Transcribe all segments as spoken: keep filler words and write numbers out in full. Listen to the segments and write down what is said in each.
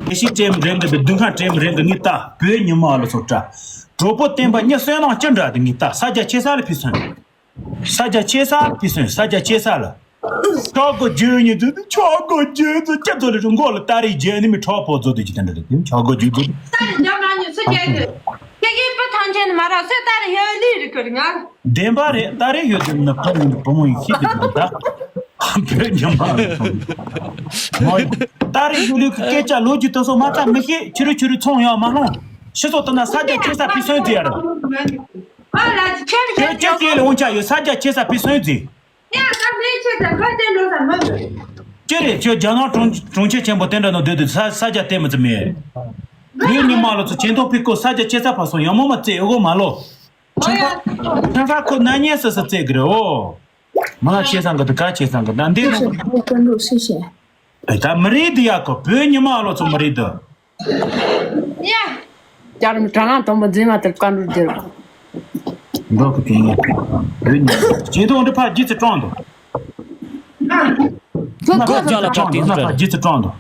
ལས་ཤིག་སྤྲད་མི་རན་གི་འདུག་སྡུག་བསྔལ་སྤྲད་མི་རན་གི་ངས་ལྟ། བོད་ཉི་མ་ལོ་ཚོ་ལྟ། གྲོགས་པོ་བསྟན་པ་གཉིས་བསོད་ནམས་ཅི་འདྲ་འདུག་ངས་ལྟ། ས་རྒྱ་ཆེ་ས་ལ་ཕེབས་སོང་། ས་རྒྱ་ཆེ་ས་ཕེབས་སོང་། ས་རྒྱ་ཆེ་ས་ལ། ཆོག་གོ་རྒྱུ་ཉིད་དུ་ཆོག་གོ་རྒྱུ་དུ་ཅི་ཚོ་ལས་མགོ་ལ་སྟ་རེ་རྒྱལ་ནི་མི་ཁྲོག་པོ་ཚོ་དུ་ཅི་དེ་འདྲ་རེད། ཆོག་གོ་རྒྱུ་དུ། ས་རྒྱ་མ་ཉོ་ཚོ་རྒྱལ་དུ། ཁྱེད་ཀྱིས་བུ་ཐང་ཆེན་མ་རག་སོས་ད་རེ་ཡོད་ལི་རི་ཁུར་ང་། བདེན་པ་རེད། ད་རེ་ཡོད་དུ་ན་བུ་མོ་བུ་མོ་ཡིན་ཤི་དུ་ད། བོད་ཉམས་པ་རེད། ད་རེ་ཡོད་ལི་སྐད་ཆ་ལོ་རྒྱུས་དུ་སོ་མ་ཚ་མི་ཤེས། ཕྱི་རུ་ཕྱི་རུ་ཚོང་ཡང་མ་ལོང་། ཕྱི་སོ་དུ་ན་ས་རྒྱ་ཆེ་ས་ཕི་སོན་དུ་ཡ་ར། ཨ་ལ་ཁྱེད་ཁྱེད་ཁྱེད་ལ་འོང་ཆ་ཡོད། ས་རྒྱ་ཆེ་ས་ཕི་སོན་དུ། ཡ་ད་མེད་ཁྱེད་ད་ཁ་གཏན་འགྲོ་ས་མ་བྱོས། ཅི་རེད། ཁྱོད་རྒྱ་ནག་གྲོང་གྲོང་ཁྱེར་ཆེན་པོ་དེ་འདྲ་ནང་སྡོད་དུས་ས་ས་རྒྱ་བལྟས་མི་ཚེ་མེད། བོད་ཉི་མ་ལོ་ཚོ་ཆེན་ཐོག་ཕི་ཀོ་ས་རྒྱ་ཆེ་ས་ཕ་སོང་ཡང་མོ་མ་བཙས་ཨེ་གོ་མ་ལོ། ཁྱོད་ཁ་ཁྱོད་ཁ་ཁོ་ན་ཉེ་ས་ས་བཙས་གི་རེད་འོ། མ་ལ་ཆེ་སང་གི་དུ་ག་ཆེ་སང་གི་ད་འདི་ནོ། ཨེ་ད་མི་རིགས་འདི་ཡག་གི་བོད་ཉི་མ་ལོ་ཚོ་མི་རིགས་འདི། ཡ། ཅར་མི་གྲང་ངམ་དང་པོ་འཛིན་མ་ཐུབ་བཀའ་འགྲུལ་སྟེར། འགྲོ་གི་དེ་ཡིན། བོད་ཉི་མ་ཆེན་ཐོག་འདི་ཕ་རྗེས་སུ་དྲངས་འདུག་ཁོ་ཁོ་ལ་ཕ་རྗེས་སུ་དྲངས་འདུག་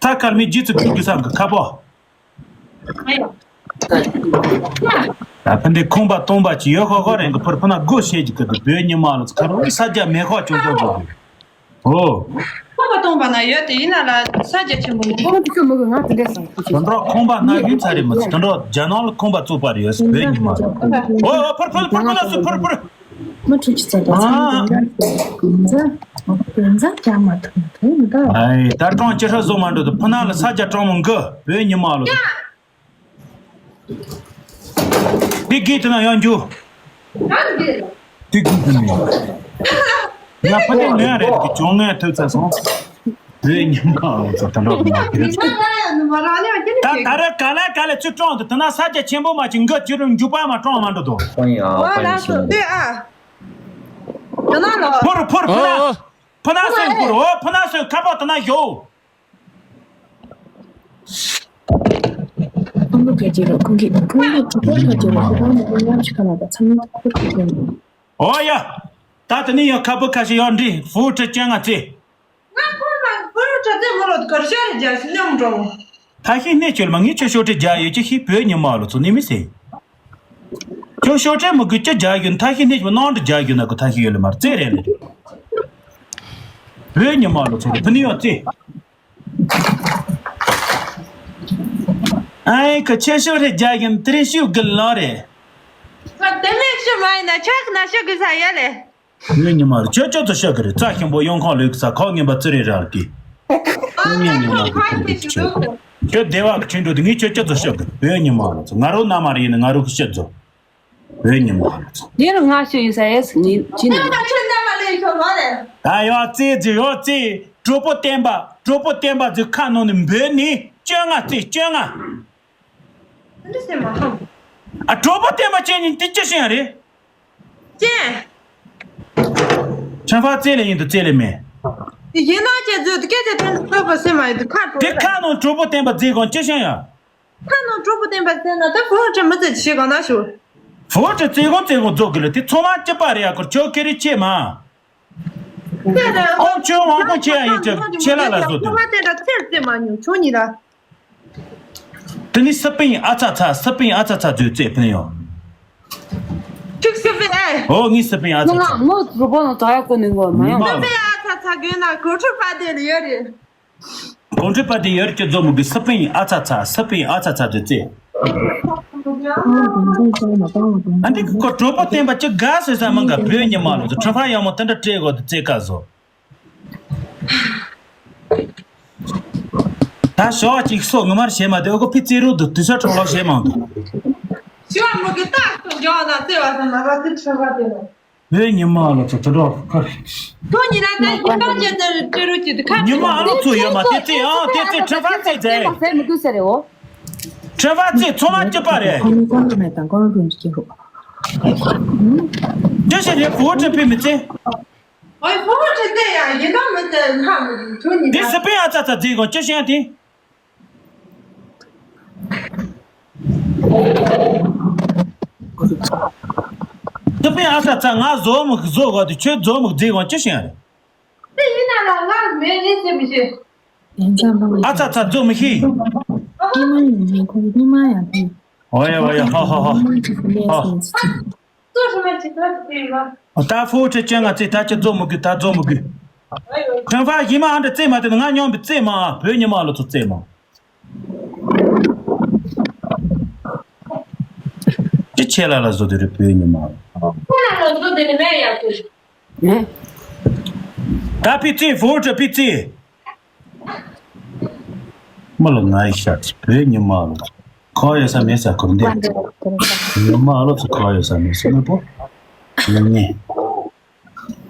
ད་ཁར་མི་རྗེས་སུ་དྲུག་གི་སང་གི་ཁ་པོ། ད་ཕན་བདེ་ཁོང་པ་སྟོང་པ་ཅི་ཡོད་ཁོ་ཁོ་རེད་གི་ཕུར་ཕུ་ན་སྒོ་ཤེས་ཀྱི་གི་བོད་ཉི་མ་ལོ་ཚོ་ཁ་རོ་ས་རྒྱ་མེ་ཁོག་ཅུང་ཚོ་གི། ཨོ། ཁོང་པ་སྟོང་པ་ན་ཡོད་དེ་ཡིན་ན་ལ་ས་རྒྱ་ཆེན་པོ་མི་འདུག་ཁོང་པ་དེ་ཁྱོད་མི་གི་ང་དེ་འདྲས་སང་ཁུ་ཆེ། དོན་གྲོགས་ཁོང་པ་ན་ཡུན་ཚ་རེད་མ་ཚོ་དོན་གྲོགས་རྒྱ་ནག་ལ་ཁོང་པ་བཙུགས་པ་རེད་ཡོད་ས་བོད་ཉི་མ་ལོ། ཨོ་ཨོ་ཕུར་ཕུར་ཕུར་ཕུར་ལ་སུ་ཕུར་ཕུར། མ་འཁྲུལ་གྱི་ཚད་ལ་ཚད་ལ་འཛའ་འཛའ་ཀྱང་མ་ཐུབ་ཐུབ་ད། ཨའི་ད་གྲོང་ཅི་ཧྲ་བཟོ་མ་འགྲོ་དུ་ཕུ་ན་ལ་ས་རྒྱ་གྲོང་མོ་འགུ་བོད་ཉི་མ་ལོ། འདི་གི་དུ་ན་ཡང་འཇུ། འདི་གི་དུ་ན་ཡང་། ཡ་ཕ་དེ་ནོན་རེད་གི་གྱོང་ངན་ཐུབ་ཚ་སོང་། བོད་ཉི་མ་ལོ་ཚོ་ད་འགྲོ་མ་ཁྱེར། ད་ད་ར་ག་ལ་ག་ལ་ཚུར་གྲོང་དུ་དུ་ན་ས་རྒྱ་ཆེན་པོ་མ་ཅིག་འགུ་ཅི་རུ་འཇུ་པ་མ་གྲོང་མ་འགྲོ་དུ། 欢迎啊，欢迎新来的。对啊。等到了。 ཕུར་ཕུར་ཕུ་ན། ཨོ། ཕུ་ན་སོན་ཕུར་ཨོ་ཕུ་ན་སོན་ཁ་པོ་དུ་ན་ཡོ། ཁོང་ཁྲོ་ཁ་ཅིག་ར་ཁོང་གི་ཁོང་གི་གྲོགས་པོ་ཁ་ཅིག་ར་ཁོ་རང་གི་ཉམས་ཤིག་ཁ་ལ་པ་ཚང་མ་ཁོ་ཁྲོ་ཁ་ཅིག་ར། ཨོ་ཡ། ད་དེ་ནི་ཡང་ཁ་པོ་ཁ་ཤས་ཡོད་འདྲི་ཧྥུ་ཁྲི་ཅན་ང་ཚེ། ང་ཁོང་ལ་ཧྥུ་ཁྲི་ཅན་མོ་ལོ་གར་ཤ་རེ་རྒྱ་ཤི་ཉམས་འགྲོ། ཐ་ཤི་གནས་ཆོལ་མ་ངས་ཁྱོད་ཤོག་ཁྲི་རྒྱ་ཡོད་ཀྱི་ཤི་བོད་ཉི་མ་ལོ་ཚོ་ནི་མི་སེ། ཁྱོད་ཤོག་ཁྲི་མི་དགོས་ཀྱི་རྒྱ་ཡོད་ཐ་ཤི་གནས་ཆོལ་ནང་དུ་རྒྱ་ཡོད་ན་གི་ཐ་ཤི་ཡོད་ལ་མར་རྩེ་རེད་ལེ། བོད་ཉི་མ་ལོ་ཚོ་ཕུ་ནི་ཡོད་རྩེ། ཨའི་ཁ་ཆེ་ཤོས་རེད་རྒྱ་གི་དེ་རིང་ཤུགས་གི་ལོ་རེད། ད་དེ་མེད་ཤི་མ་ཡིན་ན་ཆག་ན་ཤི་གི་ས་ཡ་ལེ། ངའི་ཉི་མ་རེད་ཁྱོད་ཁྱོད་ཚོ་ཤི་གི་རེད་རྩ་ཞིམ་པོ་གཡོན་ཁོང་ལུས་གི་ས་ཁོག་ངན་པ་ཙི་རེད་རལ་གི། ཨ་ངའི་ཉི་མ་ད་རེད་ཁོང་ཁྱོད་ཁ་ཁྱོད་ཤི་ཁྱོད་འགྲོ་གི། ཁྱོད་བདེ་བ་གི་ཁྲིན་འགྲོ་དེ་ངས་ཁྱོད་ཁྱོད་ཚོ་ཤི་གི་རེད་བོད་ཉི་མ་རེད་ཚོ་ང་རོ་ན་མ་རེད་ཡིན་ན་ང་རོ་གི་ཤི་ཚོ། བོད་ཉི་མ་ལ་ཚོ། དེ་རུ་ང་ཤི་ཡོད་ས་ཨེ་སི་ནི་ཅི་ནི། ད་ཡོད་ཙི་ཙི་ཡོད་ཙི་གྲོགས་པོ་བསྟན་པ་གྲོགས་པོ་བསྟན་པ་ཚོའི་ཁ་ནང་ནས་འབོད་ནི་བཅོ་ལྔ་ཙི་བཅོ་ལྔ། ཨ་གྲོགས་པོ་བསྟན་པ་ཅན་ནི་དེ་ཅི་ཤེས་ཡ་རེད། ཅན། ཁྲེན་ཧྥ་རྩེ་ལེ་ཡིན་དུ་རྩེ་ལེ་མེད། དེ་ཡིན་ན་ཅན་ཚོས་དེ་སྐད་ཆ་དེ་འདྲ་བཀོད་པ་སེམས་མ་ཡོད་དུ་ཁ་དྲོ་དེ་ཁ་ནང་གྲོགས་པོ་བསྟན་པ་རྩེ་གོང་ཅི་ཤེས་ཡ། ཁ་ནང་གྲོགས་པོ་བསྟན་པ་བསྟན་ན་ད་ཕོ་བྲང་མི་ཚེ་ཞིག་གང་ན་ཞུ། ཕོ་བྲང་རྩེ་གོང་རྩེ་གོང་རྫོགས་གི་ལ་དེ་ཚོ་མ་སྐྱིད་པ་རེད་ཡ་ཁོར་ཆོ་ཁེ་རི་ཆེ་མ། ཚེ་རེད་ཨོ་ཁྱོད་དབང་པོ་ཆེ་ཡ་ཡིན་ཅིག་ཆེ་ལ་ལ་བཟོ་ཚོ་དེ། མ་བསྟན་ད་ཚེར་རྩེ་མ་མྱོང་ཆོ་ཉི་ལ། དེ་ནི་སི་པིན་ཨ་ཚ་ཚ་སི་པིན་ཨ་ཚ་ཚ་བཟོས་རྩེ་ཕན་ཡོང་། ཁྱུག་སི་པིན་ཨེ། ཨོ་ངའི་སི་པིན་ཨ་ཚ་ཚ། ང་མོ་རུ་པོ་ནང་དོ་ཡ་ཀོ་ནི་ངོ་མ་ཡོང་། སི་པིན་ཨ་ཚ་ཚ་གོན་ན་གོ་ཁྲུ་པ་དེ་ལ་ཡོད་རེད། གོང་ཁྲི་པ་དེ་ཡོད་ཀྱི་རྫོ་མུ་གི་སི་པིན་ཨ་ཚ་ཚ་སི་པིན་ཨ་ཚ་ཚ་དེ་ཙེ། ཨ་འདི་ཁོ་གྲོགས་པོ་བསྟན་པ་ཅི་དགའ་ཟེར་ས་མང་ག་བོད་ཉི་མ་ལོ་ཚོ་ཁྲི་ཕ་ཡག་མོ་དེ་འདྲ་སྤྲད་དགོས་དེ་ཙེ་ཀ་བཟོ། ད་ཞོགས་གཅིག་སོ་ངོ་མར་བྱེད་མ་དེ་ཨོ་ཁོ་ཕི་ཙེ་རུ་དུ་དུས་ཚོད་གྲོགས་ལོག་བྱེད་མང་དུ། ཞི་བ་མུ་གི་རྟག་ཏུ་འཇོག་ན་བརྩེ་བ་དང་ན་བ་དེ་ཁྲི་ཕ་དེ་ལ། བོད་ཉི་མ་ལོ་ཚོ་དུ་འགྲོ་ཁར། ཁྱོད་ཉིད་ལ་ད་ཡིན་ནོ་ཅེས་ཟེར་སྤྲོད་རོགས་ཀྱི་དུ་ཁ་ཉི་མ་ལོ་ཚོ་ཡོད་མ་དེ་ཚེ་ཨང་དེ་ཚེ་ཁྲི་ཕ་ཚེ་ཚེ། ཟེར་མི་དགོས་ཟེར་རེད་འོ། ཁྲི་ཕ་ཚེ་ཚོ་མ་སྐྱིད་པ་རེད། ཁོང་ཁོང་ཁོང་མེད་དང་ཁོང་རུང་གི་རོགས། ཅི་ཞིག་རེད་བུ་ཁྲི་ཕི་མི་ཚེ། ཨོའི་བུ་ཁྲི་ཚེ་ཡང་ཡིན་ནོ་མི་ཚེ་ལྷ་མི་ཁྱོད་ཉིད་དེ་ལ། སི་པིན་ཨ་ཚ་ཚ་ཚེ་གོ་ཅི་ཞིག་དེ། ཏི་པིན་ཨ་ས་ཚ་ང་བཟོ་མི་བཟོ་ག་དུ་ཁྱོད་བཟོ་མི་བརྫིས་གང་ཅི་ཞིག་རེད། དེ་ཡིན་ན་ལ་ང་ ཨ་ཚ་ཚ་རྫོགས་མི་ཤེས། ཉི་མ་ཡང་ཡིན་ཁོང་ཉི་མ་ཡང་ཡིན། ཨོ་ཡ་ཨོ་ཡ་ཧ་ཧ་ཧ། ཉི་མ་ཡིན་ཁོང་ལས་ཧ། སེམས་ཅན། ད་ཕོ་ཁྲི་ཅན་ང་ཚེ་ད་ཅི་རྫོགས་མི་དགོས། ད་རྫོགས་མི་དགོས། ཁྲང་ཧྥ་ཡིན་མ་ཨ་འདྲ་རྩེད་མ་དེ་ང་སྙོམས་པའི་རྩེད་མ། བོད་ཉི་མ་ལོ་ཚོ་རྩེད་མ། ཅི་ཆེ་ལ་ལ་བཟོ་དེ་རེད་བོད་ཉི་མ། ད་ཕི་ཙི་ཧྥོ་ཏྲ་ཕི་ཙི། མ་ལ་ང་ཡི་ཤ་ཚི་བོད་ཉི་མ་ལ་ཁོ་ཡོད་ས་མེད་ས་ཁུར་འདེ། ཉི་མ་ལོ་ཚོ་ཁོ་ཡོད་ས་མེད་ས་ནུ་པོ། ཉི་མ་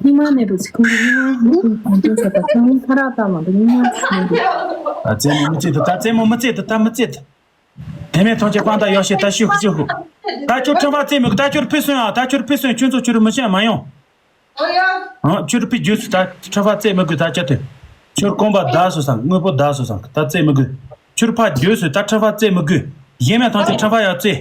ཉི་མ་མེད་པའི་ཚིག་ཁུངས་ཀྱི་ཉི་མ་མི་ཤེས་གང་དུ་ཟད་པ་ཚང་མ་ཕ་རག་ཏག་མ་འདུག་ཉི་མ་ཞིག་མི་འདུག་ད་རྩེད་མོ་མི་རྩེད་དུ་ད་རྩེད་མོ་མི་རྩེད་དུ་ད་མི་རྩེད་དུ། དེ་མེད་ཐོང་ཆེ་པང་ད་ཡོ་ཤེ་ད་ཤི་ཧུ་ཤི་ཧུ། ད་ཁྱོད་ཁྲི་ཧྥ་རྩེད་མི་དགོས། ད་ཁྱོད་ཕི་སོན་ཨ། ད་ཁྱོད་ཕི་སོན་ཁྱོད་ཚོ་ཁྱོད་མི་ཤེས་མ་ཡོང་། ཨ་ཁྱོད་ཕི་རྒྱུས་སུ་ད་ཁྲི་ཧྥ་རྩེད་མི་དགོས། ད་ཁྱོད་དེ་ཁྱོད་རྐང་པ་བརྡར་སོང་སང་དངོས་པོ་བརྡར་སོང་སང་ད་རྩེད་མི་དགོས། ཁྱོད་ཕ་རྒྱུས་སུ་ད་ཁྲི་ཧྥ་རྩེད་མི་དགོས། གཞན་མེད་ཐོང་ཆེ་ཁྲི་ཧྥ་ཡ་རྩེད།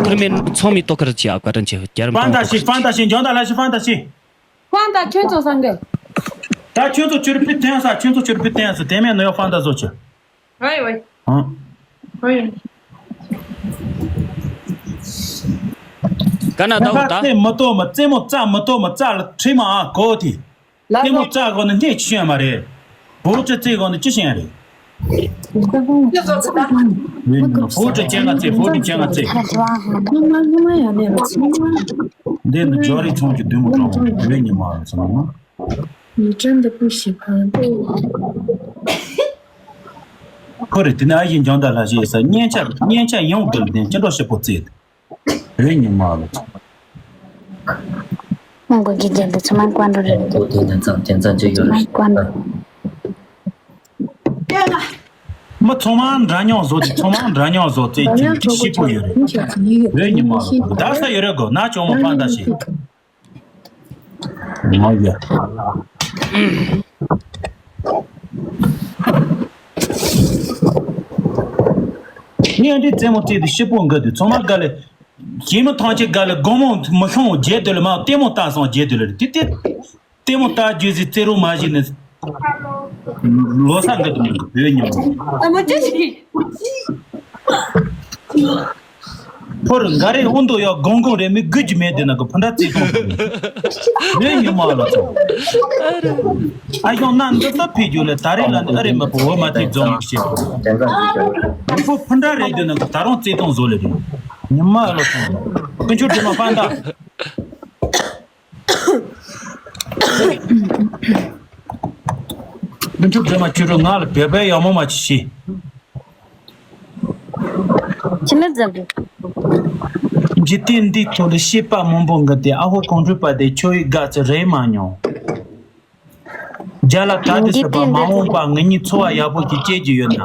ཁུར་མེད་ཚང་མས་ཏོག་ཁར་ཅི་ཨ་བཀའ་དྲིན་ཆེ་རྒྱལ་རབས་ཕན་ད་ཤི་ཕན་ད་ཤི་འཇོན་ད་ལ་ཤི་ཕན་ད་ཤི། ཕན་ད་ཁྱོད་ཚོ་སང་གི། ད་ཁྱོད་ཚོ་ཁྱོད་ཕི་ཐན་ས་ཁྱོད་ཚོ་ཁྱོད་ཕི་ཐན་ས་དེ་མེད་ནོ་ཡོ་ཕན་ད་བཟོ་ཆི། ཝེ་ཝེ། ཧང་། ཝེ། ཀ་ན་ད་འོ་ད། རྩེད་མི་ཏོ་མ་རྩེད་མོ་རྩ་མི་ཏོ་མ་རྩ་ལ་ཁྲི་མ་ཨ་གོ་དེ། རྩེད་མོ་རྩ་གོ་ནི་འདི་ཅི་ཤེས་མ་རེད། བོ་ཅི་རྩེད་གོ་ནི་ཅི་ཤེས་རེད། བོ་ཅི་ཅན་ག་རྩེད་བོ་ཅི་ཅན་ག་རྩེད། ཉི་མ་ཉི་མ་ཡང་ནས་ལ་ཚིག་མ། འདི་ནི་ཇོ་རི་ཚོང་གི་བདུད་མོ་གྲོང་བོད་ཉི་མ་ལ་ཚང་མ། ཉིན་གྲངས་འདི་པོ་ཞིག་ཕན་ཏེ། ཁོ་རེ་དེ་ནས་ཨ་ཡིན་ཀྱང་ད་ལྷ་ཞེས་ས་སྙན་ཆ་སྙན་ཆ་ཡོང་དགོས་དེ་ཅི་འདྲ་ཞིག་པོ་བཙལ་ཏེ། རེད་ཉི་མ་ལ། ཧོང་ཀོང་གི་རྒྱལ་དུ་ཚང་མ་ཀོན་འགྲོ་རེད། ཨོ་དེ་དེང་སང་དེང་སང་ཅི་ཡོད་རེད། ཀོན་འགྲོ། མི་ཚང་མ་འདྲ་མཉམ་བཟོ་དེ་ཚང་མ་འདྲ་མཉམ་བཟོ་བཙལ་གྱི་ཅི་ཤེས་པོ་ཡོད་རེད། རེད་ཉི་མ་ལ་ད་ས་ཡོད་རེད་གོ་ན་ཅོ་མོ་ཕ་ད་ཤེས། ང་ཡ། ངས་འདི་རྩེད་མོ་རྩེ་དུས་ཤི་པོ་འགའ་དུས་ཚང་མ་དགའ་ལེ། ཞི་མི་ཐང་ཆེ་དགའ་ལེ་དགོང་མོ་མི་ཤོང་རྗེས་དུ་ལེ་མ་ལྟད་མོ་ལྟ་སོང་རྗེས་དུ་ལེ་དེ་དེ། ལྟད་མོ་ལྟ་རྒྱུ་ཟིག་རྩེ་རུ་མ་བཞི་ནི། ལོ་ས་འགའ་དུ་མི་འགུ་བོད་ཉམས། ཨ་མ་ཅི་ཞིག་ཕོར་འགའ་རེ་དབུ་མདོ་ཡོད་གོང་གོང་རེ་མི་དགོས་ཀྱི་མེད་དེ་ན་གི་ཕུ་འདྲ་རྩེ་གཏོང་དགོས་རེད། ཉི་མ་ལ་ཚོ། ཨ་ཡོང་ན་འདི་ལྟ་ཕེ་རྒྱུ་ལ་ད་རེས་ལ་འདི་ཨ་རེ་མ་པོ་འོ་མ་དེ་རྫོང་ཞེས། མི་པོ་ཕུ་འདྲ་རེ་དེ་ན་གི་ད་རུང་རྩེ་གཏོང་བཟོ་ལེ་རེད། ཉི་མ་ལ་ཚོ། ཀུན་སྤྱོད་སྒྲོལ་མ་པ་འདྲ། ཀུན་སྤྱོད་སྒྲོལ་མ་ཁྱོད་རང་ང་ལ་བེ་བེ་ཡག་མོ་མ་ཅི་ཤེས། ཁྱི་ནི་འཛིན་གི། འཇིག་རྟེན་འདིའི་ཐོག་ལ་སྐྱེས་པ་མང་པོ་འགི་སྟེ་ཨ་ཧོ་གོང་འགྲུལ་པ་དེ་ཁྱོད་ཡི་དགའ་ཚོད་རེད་མ་མྱོང་། རྒྱ་ལ་ག་དུས་སུ་བ་མ་འོངས་པ་ང་གཉིས་འཚོ་བ་ཡག་པོ་ཞིག་སྐྱེལ་རྒྱུ་ཡོད་ན་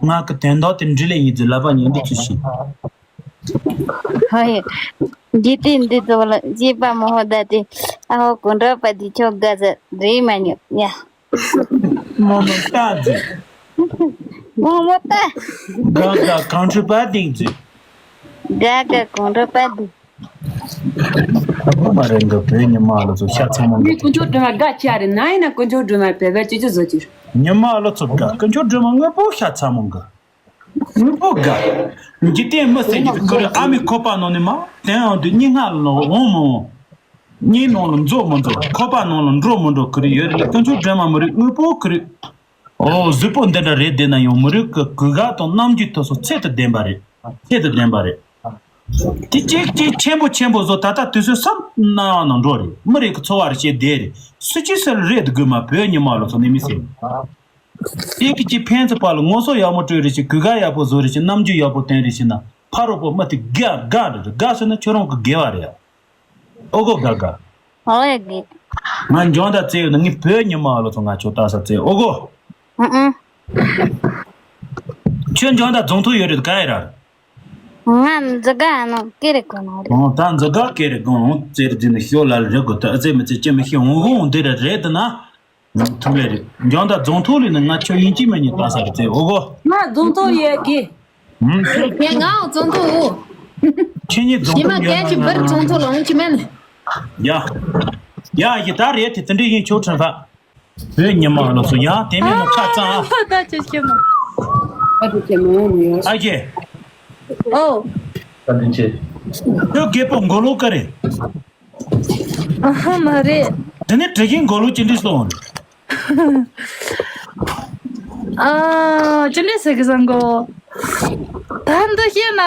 ང་གི་དོན་དག་དེ་འདྲི་ལེ་ཡིན་ཚུལ་ལབ་པ་ཉན་དུ་ཚུལ་ཤེས། ཧོ་ཡེ། འཇིག་རྟེན་འདི་ཚོ་ལ་སྐྱེས་པ་མང་པོ་བདག་དེ་ཨ་ཧོ་གོང་འགྲུལ་པ་དེ་ཁྱོད་དགའ་ཚོད་རེད་མ་མྱོང་ཡ། མོ་མོ་ལྟ་འཛིན། མོ་མོ་ལྟ། དགའ་དགའ་གོང་འགྲུལ་པ་སྡིག་འཛིན། དགའ་དགའ་གོང་འགྲུལ་པ་སྡིག་ཨ་ཁུ་མ་རེད་འདུག་བོད་ཉི་མ་ལ་ཚོ་ཤ་ཚ་མོ་འདུག་ཀུན་སྤྱོད་སྒྲོལ་མ་དགའ་ཆ་རེད་ན་ཡིན་ན་ཀུན་སྤྱོད་སྒྲོལ་མ་བེ་བེ་ཅི་ཅི་བཟོ་ཅི་རེད། ཉི་མ་ལ་ཚོ་དགའ་ཀུན་སྤྱོད་སྒྲོལ་མ་དངོས་པོ་ཤ་ཚ་མོ་འདུག་དངོས་པོ་དགའ། འཇིག་རྟེན་མི་ཟེར་གྱི་ཁོ་རེ་ཨ་མའི་ཁོ་པ་ནང་ནས་མ་དེ་ཡང་དུ་སྙིང་ང་ལ་འོང་མི་འོང་། སྙིང་ནང་ལ་འཛུལ་མི་འཛུལ་ཁོ་པ་ནང་ལ་འགྲོ་མི་འགྲོ་ཁོ་རེ་ཡོད་རེད་ཀུན་སྤྱོད་སྒྲོལ་མ་མི་རིགས་དངོས་པོ་ཁོ་རེ། ཨོ་གཟུགས་པོ་འདི་འདྲ་རེད་བསྡད་ན་ཡང་མི་རིགས་ཀྱི་གུས་ག་དང་རྣམ་འགྱུར་དེ་ཚོ་ཚད་དུ་ལྡན་པ་རེད། ཚད་དུ་ལྡན་པ་རེད། དེ་གཅིག་གཅིག་ཆེན་པོ་ཆེན་པོ་བཟོ་ད་ལྟ་དུས་ཚོད་སམ་ན་ཡང་ན་འགྲོ་རེད་མི་རིགས་ཀྱི་འཚོ་བ་རེ་བྱེད་བསྡད་རེད་སུ་གཅིག་སུ་ལ་རེད་དུ་དགོས་མ་བོད་ཉི་མ་ལ་ཚོ་ནི་མི་སེམས། དེ་གི་ཅི་ཕན་ཚུན་བར་ལ་ངོ་སོ་ཡག་མོ་སྤྲོད་རེ་ཞིག་གུས་ག་ཡག་པོ་བཟོ་རེ་ཞིག་རྣམ་འགྱུར་ཡག་པོ་སྟོན་རེ་ཞིག་ན་ཕ་རོགས་པོ་མི་དེ་དགའ་དགའ་རེ་རེ་དགའ་སོང་ན་ཁྱོད་རང་གི་དགེ་བ་རེད། ཨོ་གོ་དགའ་དགའ། ཨོ་ཡ་དགེ། ང་འཇོན་ད་བཙལ་ཡོད་ན་ངས་བོད་ཉི་མ་ལ་ཚོ་ང་ཁྱོད་ལྟ་ས་བཙལ་ཨོ་གོ། ཨང་ཨང་། ཁྱོད་འཇོན་ད་རྫོང་ཐོ་ཡོད་རེད་ག་ཡི་ར། ང་འཛི་ག་ནང་ཀེ་རེ་གོ་ནོ་རེད། ཨོ་ད་འཛི་ག་ཀེ་རེ་གོ་ནོ་བཙལ་རེ་འཛི་ནི་ཤོ་ལ་རེ་གོ་ད་ཨ་ཙེ་མི་ཙེ་ཅི་མི་ཤེས་འོང་འོང་འདི་ར་རེད་ད་ན། ཐུག་ལེ་རེད། འཇང་ད་རྫོང་ཐོག་ལས་ནི་ང་ཁྱོད་ཡིན་གཅིག་མ་ཡིན་ལྟ་ས་རེད་ཙེ་འོ་གོ། ང་རྫོང་ཐོག་ཡོད་གི། ཧུམ། ངས་ང་རྫོང་ཐོག་འོ། ཁྱེད་གཉིས་རྫོང་ཉི་མ་ཐོག་ཡོད་རྒན་གྱི་ན་བུར་ང་རྫོང་ཐོག་ལ་འོང་གི་མེད་ནི། ཡ། ཡ་ཡི་ད་རེད་དེ་དེ་འདྲ་ཡིན་ཆོག་ཁྲིམས་ཕ། བོད་ཉི་མ་ལོ་སུ་ཡང་དེ་མིན་ནོ་ཁ་ཙང་ཨ། ད་ཅི་ཤེས་མོ། ཨ་ཏི་ཅེ་མོ་ཡོང་ཡོད། ཨ་ཀྱེ། ཨོ། ད་དེ་ཅི། ཁྱོད་རྒད་པོ་མགོ་ལོག་ག་རེད། ཨ་ཧ་མ་རེད། དེ་ནས་དྲི་གིན་མགོ་ལོག་ཅི་འདྲི་སོང་། ཨ་ཅི་འདྲི་ཟེར་གི་བཟང་གོ། ད་འདི་ཤེས་ན་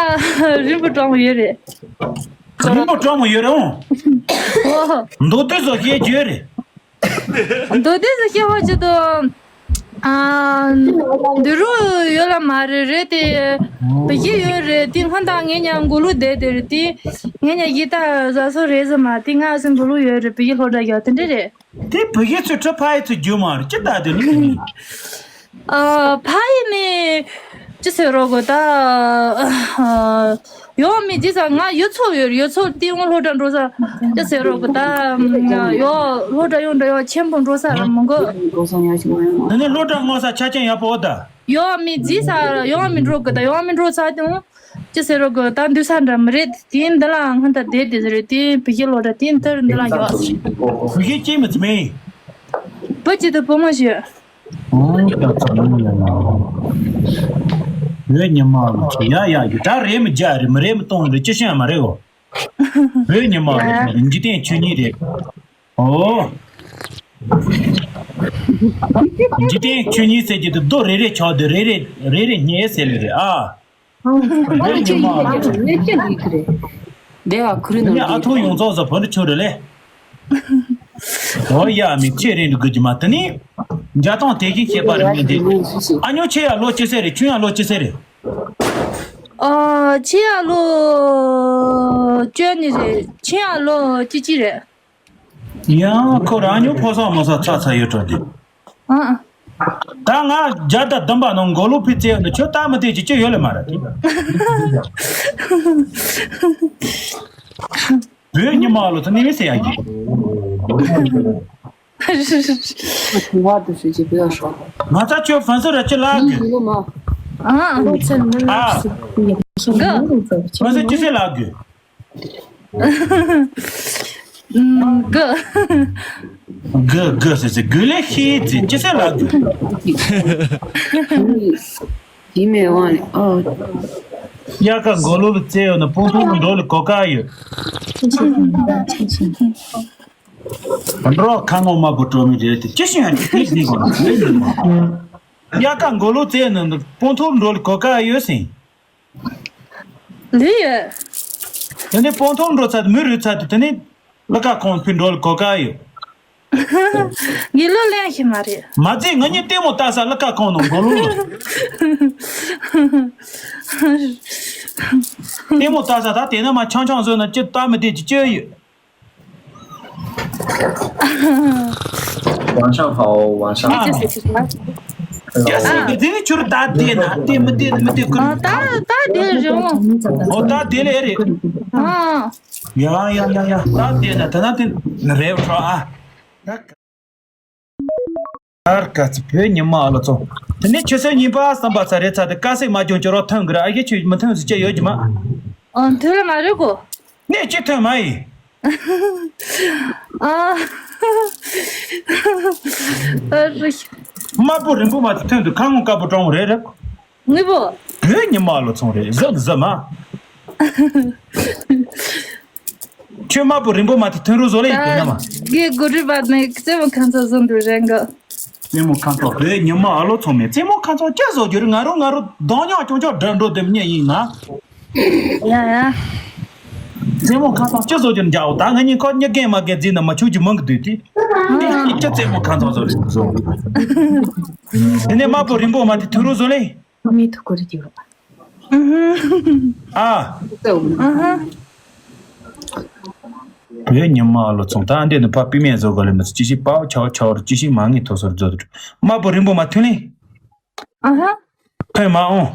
རིན་པོ་གྲོང་ཡོད་རེད། རིན་པོ་གྲོང་ཡོད་རེད་འོང་། ཨོ། མདོ་དོན་སོགས་ཤེས་རྒྱུ་རེད། མདོ་སྡེ་སུ་སྐྱེ་བོ་ཅི་དང་། ཨ། འདི་རུ་ཡོད་ལ་མ་རེད་རེད་དེ། བུ་གཞི་ཡོད་རེད་དེ་སྔོན་དང་ངས་ཉང་མགོ་ལུག་བསྡད་དེ་རེད་དེ། ངས་ཉང་གཞི་ད་བཟའ་སོ་རེད་ཟེར་མ་དེ་ང་སེམས་མགོ་ལུག་ཡོད་རེད་བུ་གཞི་སློབ་གྲྭ་རྒྱག་དེ་འདྲ་རེད། དེ་བུ་གཞི་ཚོས་ཁྲི་ཕ་ཡི་ཚོས་རྒྱུ་མ་རེད་ཅི་ད་དེ་ནི། ཨ། ཕ་ཡི་ནི། ཅི་ཟེར་རོགས་གོ་ད། ཨ། ཡོང་མི་འདི་ས་ང་ཡོད་ཚོ་ཡོད་ཡོད་ཚོ་དེ་ཡོང་སློབ་གྲྭ་འགྲོ་ས་ཅི་ཟེར་རོགས་གོ་ད། ཡོ་སློབ་གྲྭ་ཡོང་འདྲ་ཡོ་ཆེན་པོ་འགྲོ་ས་ར་མི་འགོ། ད་ནི་སློབ་གྲྭ་སྔོག་ས་ཆ་རྐྱེན་ཡག་པོ་ད། ཡོང་མི་འདི་ས་ཡོང་མི་འགྲོ་གོ་ད་ཡོང་མི་འགྲོ་ས་དེ་ཅི་ཟེར་རོགས་གོ་ད་འདུས་ས་འདྲ་མི་རེད་དེ་འདི་ལ་སྔོན་ད་བསྡད་དེ་ཟེར་རེད་དེ་བུ་གཞི་སློབ་གྲྭ་དེ་འདིར་འདི་ལ་ཡོད། བུ་གཞི་སྐྱེས་མི་ཚེ་མེད། བུ་གཅིག་དང་བུ་མོ་ཞིག་ཨོ་ད་ཚ་ལུང་ཡ་ཡ། བོད་ཉི་མ་ལོ་ཆེ་ཡ་ཡ་ཡ་ད་རེད་མི་རྒྱ་རེད་མི་རེད་མི་གཏོང་རེད་ཅི་ཤེས་མ་རེད་གོ། བོད་ཉི་མ་ལོ་ཆེ་འཇིག་རྟེན་ཆོས་ཉིད་རེད། ཨོ། འཇིག་རྟེན་ཆོས་ཉིད་ཟེར་གྱི་འདུག་རྡོ་རེ་རེ་ཆགས་འདུག་རེ་རེ་རེ་རེ་ཉེ་ཟེར་ལེ་རེད་ཨ། བོད་ཉི་མ་ལོ་ཆེ། ངས་ཅི་ལས་ཀྱི་རེད། དེ་ཨ་ཁུ་རི་དེ་ནི་ནོར་ཨ་ཐུང་ཡོངས་རྫོགས་སུ་བོད་འདི་ཆོས་རེད་ལེ། ཨོ་ཡ་མི་ཁྱེད་རེད་འདུག་གི་མ་དེ་ནི། འཇའ་ཐང་དེ་གིན་ཤེས་པ་རེད་མི་འདི། ཨ་ཉོ་ཁྱེད་ཡ་ལོ་ཅི་ཟེར་རེད་ཁྱོད་ཡ་ལོ་ཅི་ཟེར་རེད། ཨ་ཁྱེད་ཡ་ལོ། བཅོ་གཉིས་རེད་ཁྱེད་ཡ་ལོ་ཅི་ཅི་རེད། ཡང་ཁོ་རང་ཉོ་ཕོ་སང་མོ་སང་ཚ་ཚ་ཡོད་འགྲོ་འདི། ཨ། ད་ང་རྒྱ་དང་བསྡམས་པ་ནང་མགོ་ལོག་ཕི་ཙེ་ནི་ཁྱོད་ལྟ་མི་བདེ་ཅི་ཅི་ཡོད་ལེ་མ་རེད། བོད་ཉི་མ་ལོ་ཚ་ནི་མི་ཟེར་ཡ་གི། ང་ཚ་ཁྱོད་ཧྥན་སི་ར་ཅི་ལགས་གི། ཨ། ཧྥན་སི་ཅི་ཟེར་ལགས་གི། གི། གི་གི་ཟེར་ཟེར་གི་ལེ་ཤི་ཟེར་ཅི་ཟེར་ལགས་གི། ཡིན་མེད་དབང་ནས་ཨོ། དབྱར་ཁ་མགོ་ལོག་ལ་བཙལ་ཡོད་ན་སྤང་ཐང་ལ་འགྲོ་ལ་གོ་སྐབས་ཡོད། འགྲོ་ཁ་ངོ་དམར་པོ་སྤྲོ་མི་རེད་དེ་ཅི་ཞིག་ཡང་ཅི་ཞིག་གོ་ན་དབྱར་ཁ་མགོ་ལོག་བཙལ་ཡོད་ན་སྤང་ཐང་ལ་འགྲོ་ལ་གོ་སྐབས་ཡོད་ཟིན། ལུས་ཡོད། དེ་ནས་སྤང་ཐང་འགྲོ་ཚར་དུས་མི་རུལ་ཚར་དུས་དེ་ནས་གླུ་ཁ་ཁང་ཕི་འགྲོ་ལ་གོ་སྐབས་ཡོད། ངའི་བློ་ལེན་ཤེས་མ་རེད། མ་ཚད་ང་གཉིས་ལྟད་མོ་ལྟ་ས་གླུ་ཁ་ཁང་ནང་མགོ་ལོག་ལ། ལྟད་མོ་ལྟ་ས་ད་དེ་ན་མ་ཆང་ཆང་བཟོས་ན་ཅི་ལྟ་མི་བདེ་ཅི་ཅི་ཡོད། 晚上好，晚上好。ཨ་ནི། ཡ་སེ་གི་དེ་ནི་ཁྱོད་ད་དེ་ན་དེ་མི་དེ་མི་དེ་ཁུར། ཨ་ད་ད་དེ་རེད་འོང་། ཨོ་ད་དེ་ལས་རེད། ཨ། ཡ་ཡ་ཡ་ཡ་ད་དེ་ན་ད་ན་དེ་རེད་འགྲོ་ཨ། ད་ག་ཚི་བོད་ཉི་མ་ཨ་ལོ་ཚོ། དེ་ནི་ཆུ་ཚོད་གཉིས་པ་བསམ་པ་ཚ་རེད་ཚ་དེ་དཀའ་སེག་མ་བྱུང་ཁྱོད་རོགས་ཐོན་གི་ར་ཨ་ཡེ་ཁྱོད་མི་ཐོན་ཟི་ཅི་ཡོད་ཀྱི་མ། ཨ་ཐོན་ལ་མ་རེད་གོ། ནས་ཅི་ཐོན་མ་ཡིན། ཨ། ཨ་རི། དམར་པོ་རིང་པོ་མ་དེ་ཐོན་དུས་ཁ་ངོ་དཀར་པོ་གྲོང་རེད་རེད། ངུས་པོ། བོད་ཉི་མ་ལོ་ཚོང་རེད་གཟབ་གཟབ་མ། ཁྱོད་དམར་པོ་རིང་པོ་མ་དེ་ཐོན་རུ་བཟོ་ལེ་ཡིན་ན་མ། གི་གུ་རི་བ་ནི་རྩེ་མོ་ཁང་ཚོ་བཟོ་འདུག་རེད་འགོ། རྩེ་མོ་ཁང་ཚོ་བོད་ཉི་མ་ཨ་ལོ་ཚོང་མེད་རྩེ་མོ་ཁང་ཚོ་སྐྱ་བཟོ་རྒྱུ་རེད་ང་རོ་ང་རོ་གདོང་ཉག་ཅོང་ཅོག་འདྲ་འགྲོ་དེ་མི་ཉན་ཡིན་ང་། ཡ་ཡ། རྩེ་མོ་ཁང་ཚང་སྤྱི་བཟོ་རྒྱུར་འཇགས་འོ་ད་ང་གཉིས་ཁོ་གཉིས་རྒན་མ་རྒན་རྫིས་ན་མ་ཆུག་གི་མང་གི་འདུག་དེ། ནི་ཡང་སྤྱི་རྩེ་མོ་ཁང་ཚང་བཟོ་རེད་བཟོ། དེ་ནས་དམར་པོ་རིང་པོ་མ་དེ་ཐུན་རུ་བཟོ་ལེ། ཨ། བོད་ཉི་མ་ལོ་ཚོང་ད་འདི་ནི་ཕ་པི་མེ་བཟོ་ག་ལེ་མི་ཅི་ཞིག་པའོ་ཆའོ་ཆའོ་རུ་ཅི་ཞིག་མ་ངེས་ཐོ་སོར་བཟོ་དུ་དམར་པོ་རིང་པོ་མ་ཐུན་ལེ། ཐོན་མ་འོང་།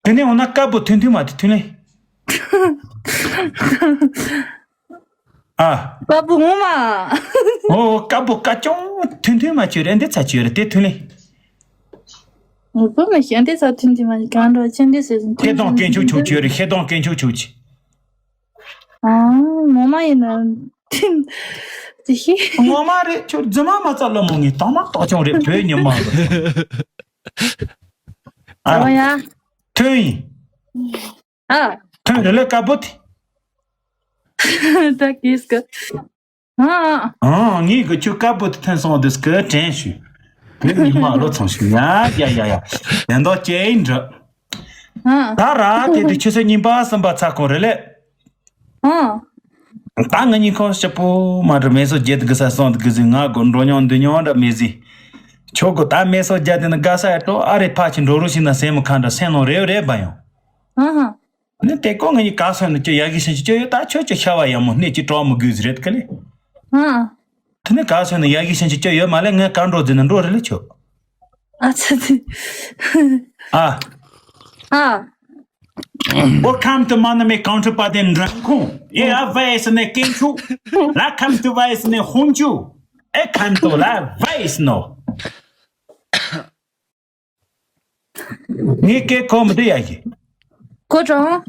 དེ་ནས་འོ་ན་དཀར་པོ་ཐུན་ཐུན་མ་དེ་ཐུན་ལེ། ཨ། ཀ་བུ་ངོ་མ། ཨོ་ཀ་བུ་ཀ་ཅོང་ཐུན་ཐུན་མ་ཆུ་རེ་འདི་ཚ་ཆུ་རེ་དེ་ཐུན་ལེ། ངོ་བུ་མ་ཤེས་འདི་ཚ་ཐུན་ཐུན་མ་གང་འགྲོ་ཆེན་འདི་ཟེར་ཟིན་ཐུན་ཐུན་མ་ཤེས་འདི་ཚ་ཐུན་ཐུན་མ་ཨ་ངོ་མ་ཡིན་ན་ཐུན་དེ་ཤེས། ངོ་མ་རེད་ཁྱོད་རྫུན་མ་མ་ཚ་ལོ་མོ་ངས་དང་མ་ཏོག་ཅོང་རེད་བོད་ཉི་མ་ལ། ཨ་ཡ། ཐུན་ཡིན། ཨ། ཐོན་རེ་ལེ་ཀ་བུ་ཏི། ད་གིས་ཀི། ཨ། ཨང་ངས་གི་ཆུ་ཀ་བུ་ཏི་ཐོན་སོང་དུས་ཀི་དྲན་ཞུ། བོད་ཉི་མ་ལོ་ཚང་ཞུ་ཡ་ཡ་ཡ་ཡ། ཡ་མདོ་ཅེ་ཨིན་འདྲི། ཨ། ད་ར་དེ་དུས་ཆུ་ཚོད་གཉིས་པ་གསུམ་པ་ཚ་ཁོང་རེ་ལེ། ཨ། ད་ང་གཉིས་ཁོང་སྐྱིད་པོ་མ་འདྲ་མེ་སོ་བརྒྱད་དགུ་ས་སོང་དགུ་ཟིན་ང་དགོ་འགྲོ་མྱོང་འདི་མྱོང་འདྲ་མེ་ཟིན། ཁྱོད་གོ་ད་མེ་སོ་བརྒྱད་དེ་ན་དགའ་ས་ཡ་ཏོ་ཨ་རེ་ཕ་ཆི་འགྲོ་རུ་ཞིག་ན་སེམས་མ་ཁ་འདྲ་སེམས་ནང་རེ་རེ་བ་ཡོང་། ཨ་ཧ། ནི་དེ་ཀོ་ང་གཉིས་ག་སོན་ནི་ཅི་ཡ་གི་ཤན་ཅི་ཅི་ཡོད་ད་ཁྱོད་ཀྱི་ཤ་བ་ཡ་མོ་སྣེ་ཅི་གྲོགས་མོ་དགོས་ཟི་རེད་ཀི་ལེ། ཨ། དེ་ནི་ག་སོན་ནི་ཡ་གི་ཤན་ཅི་ཅི་ཡོད་མ་ལེ་ངས་ག་འགྲོ་ཟི་ནི་འགྲོ་རེ་ལེ་ཁྱོད། ཨ་ཚ་ཚ། ཨ། ཨ། Welcome to Manami Counterpart in Rangkong. Yeah, I voice in the Kinchu. La come to voice in the Hunchu. I come to la voice no. ངས་སྐད་གོ་མི་འདུག་ཡ་གི། གོ་གྲོང་།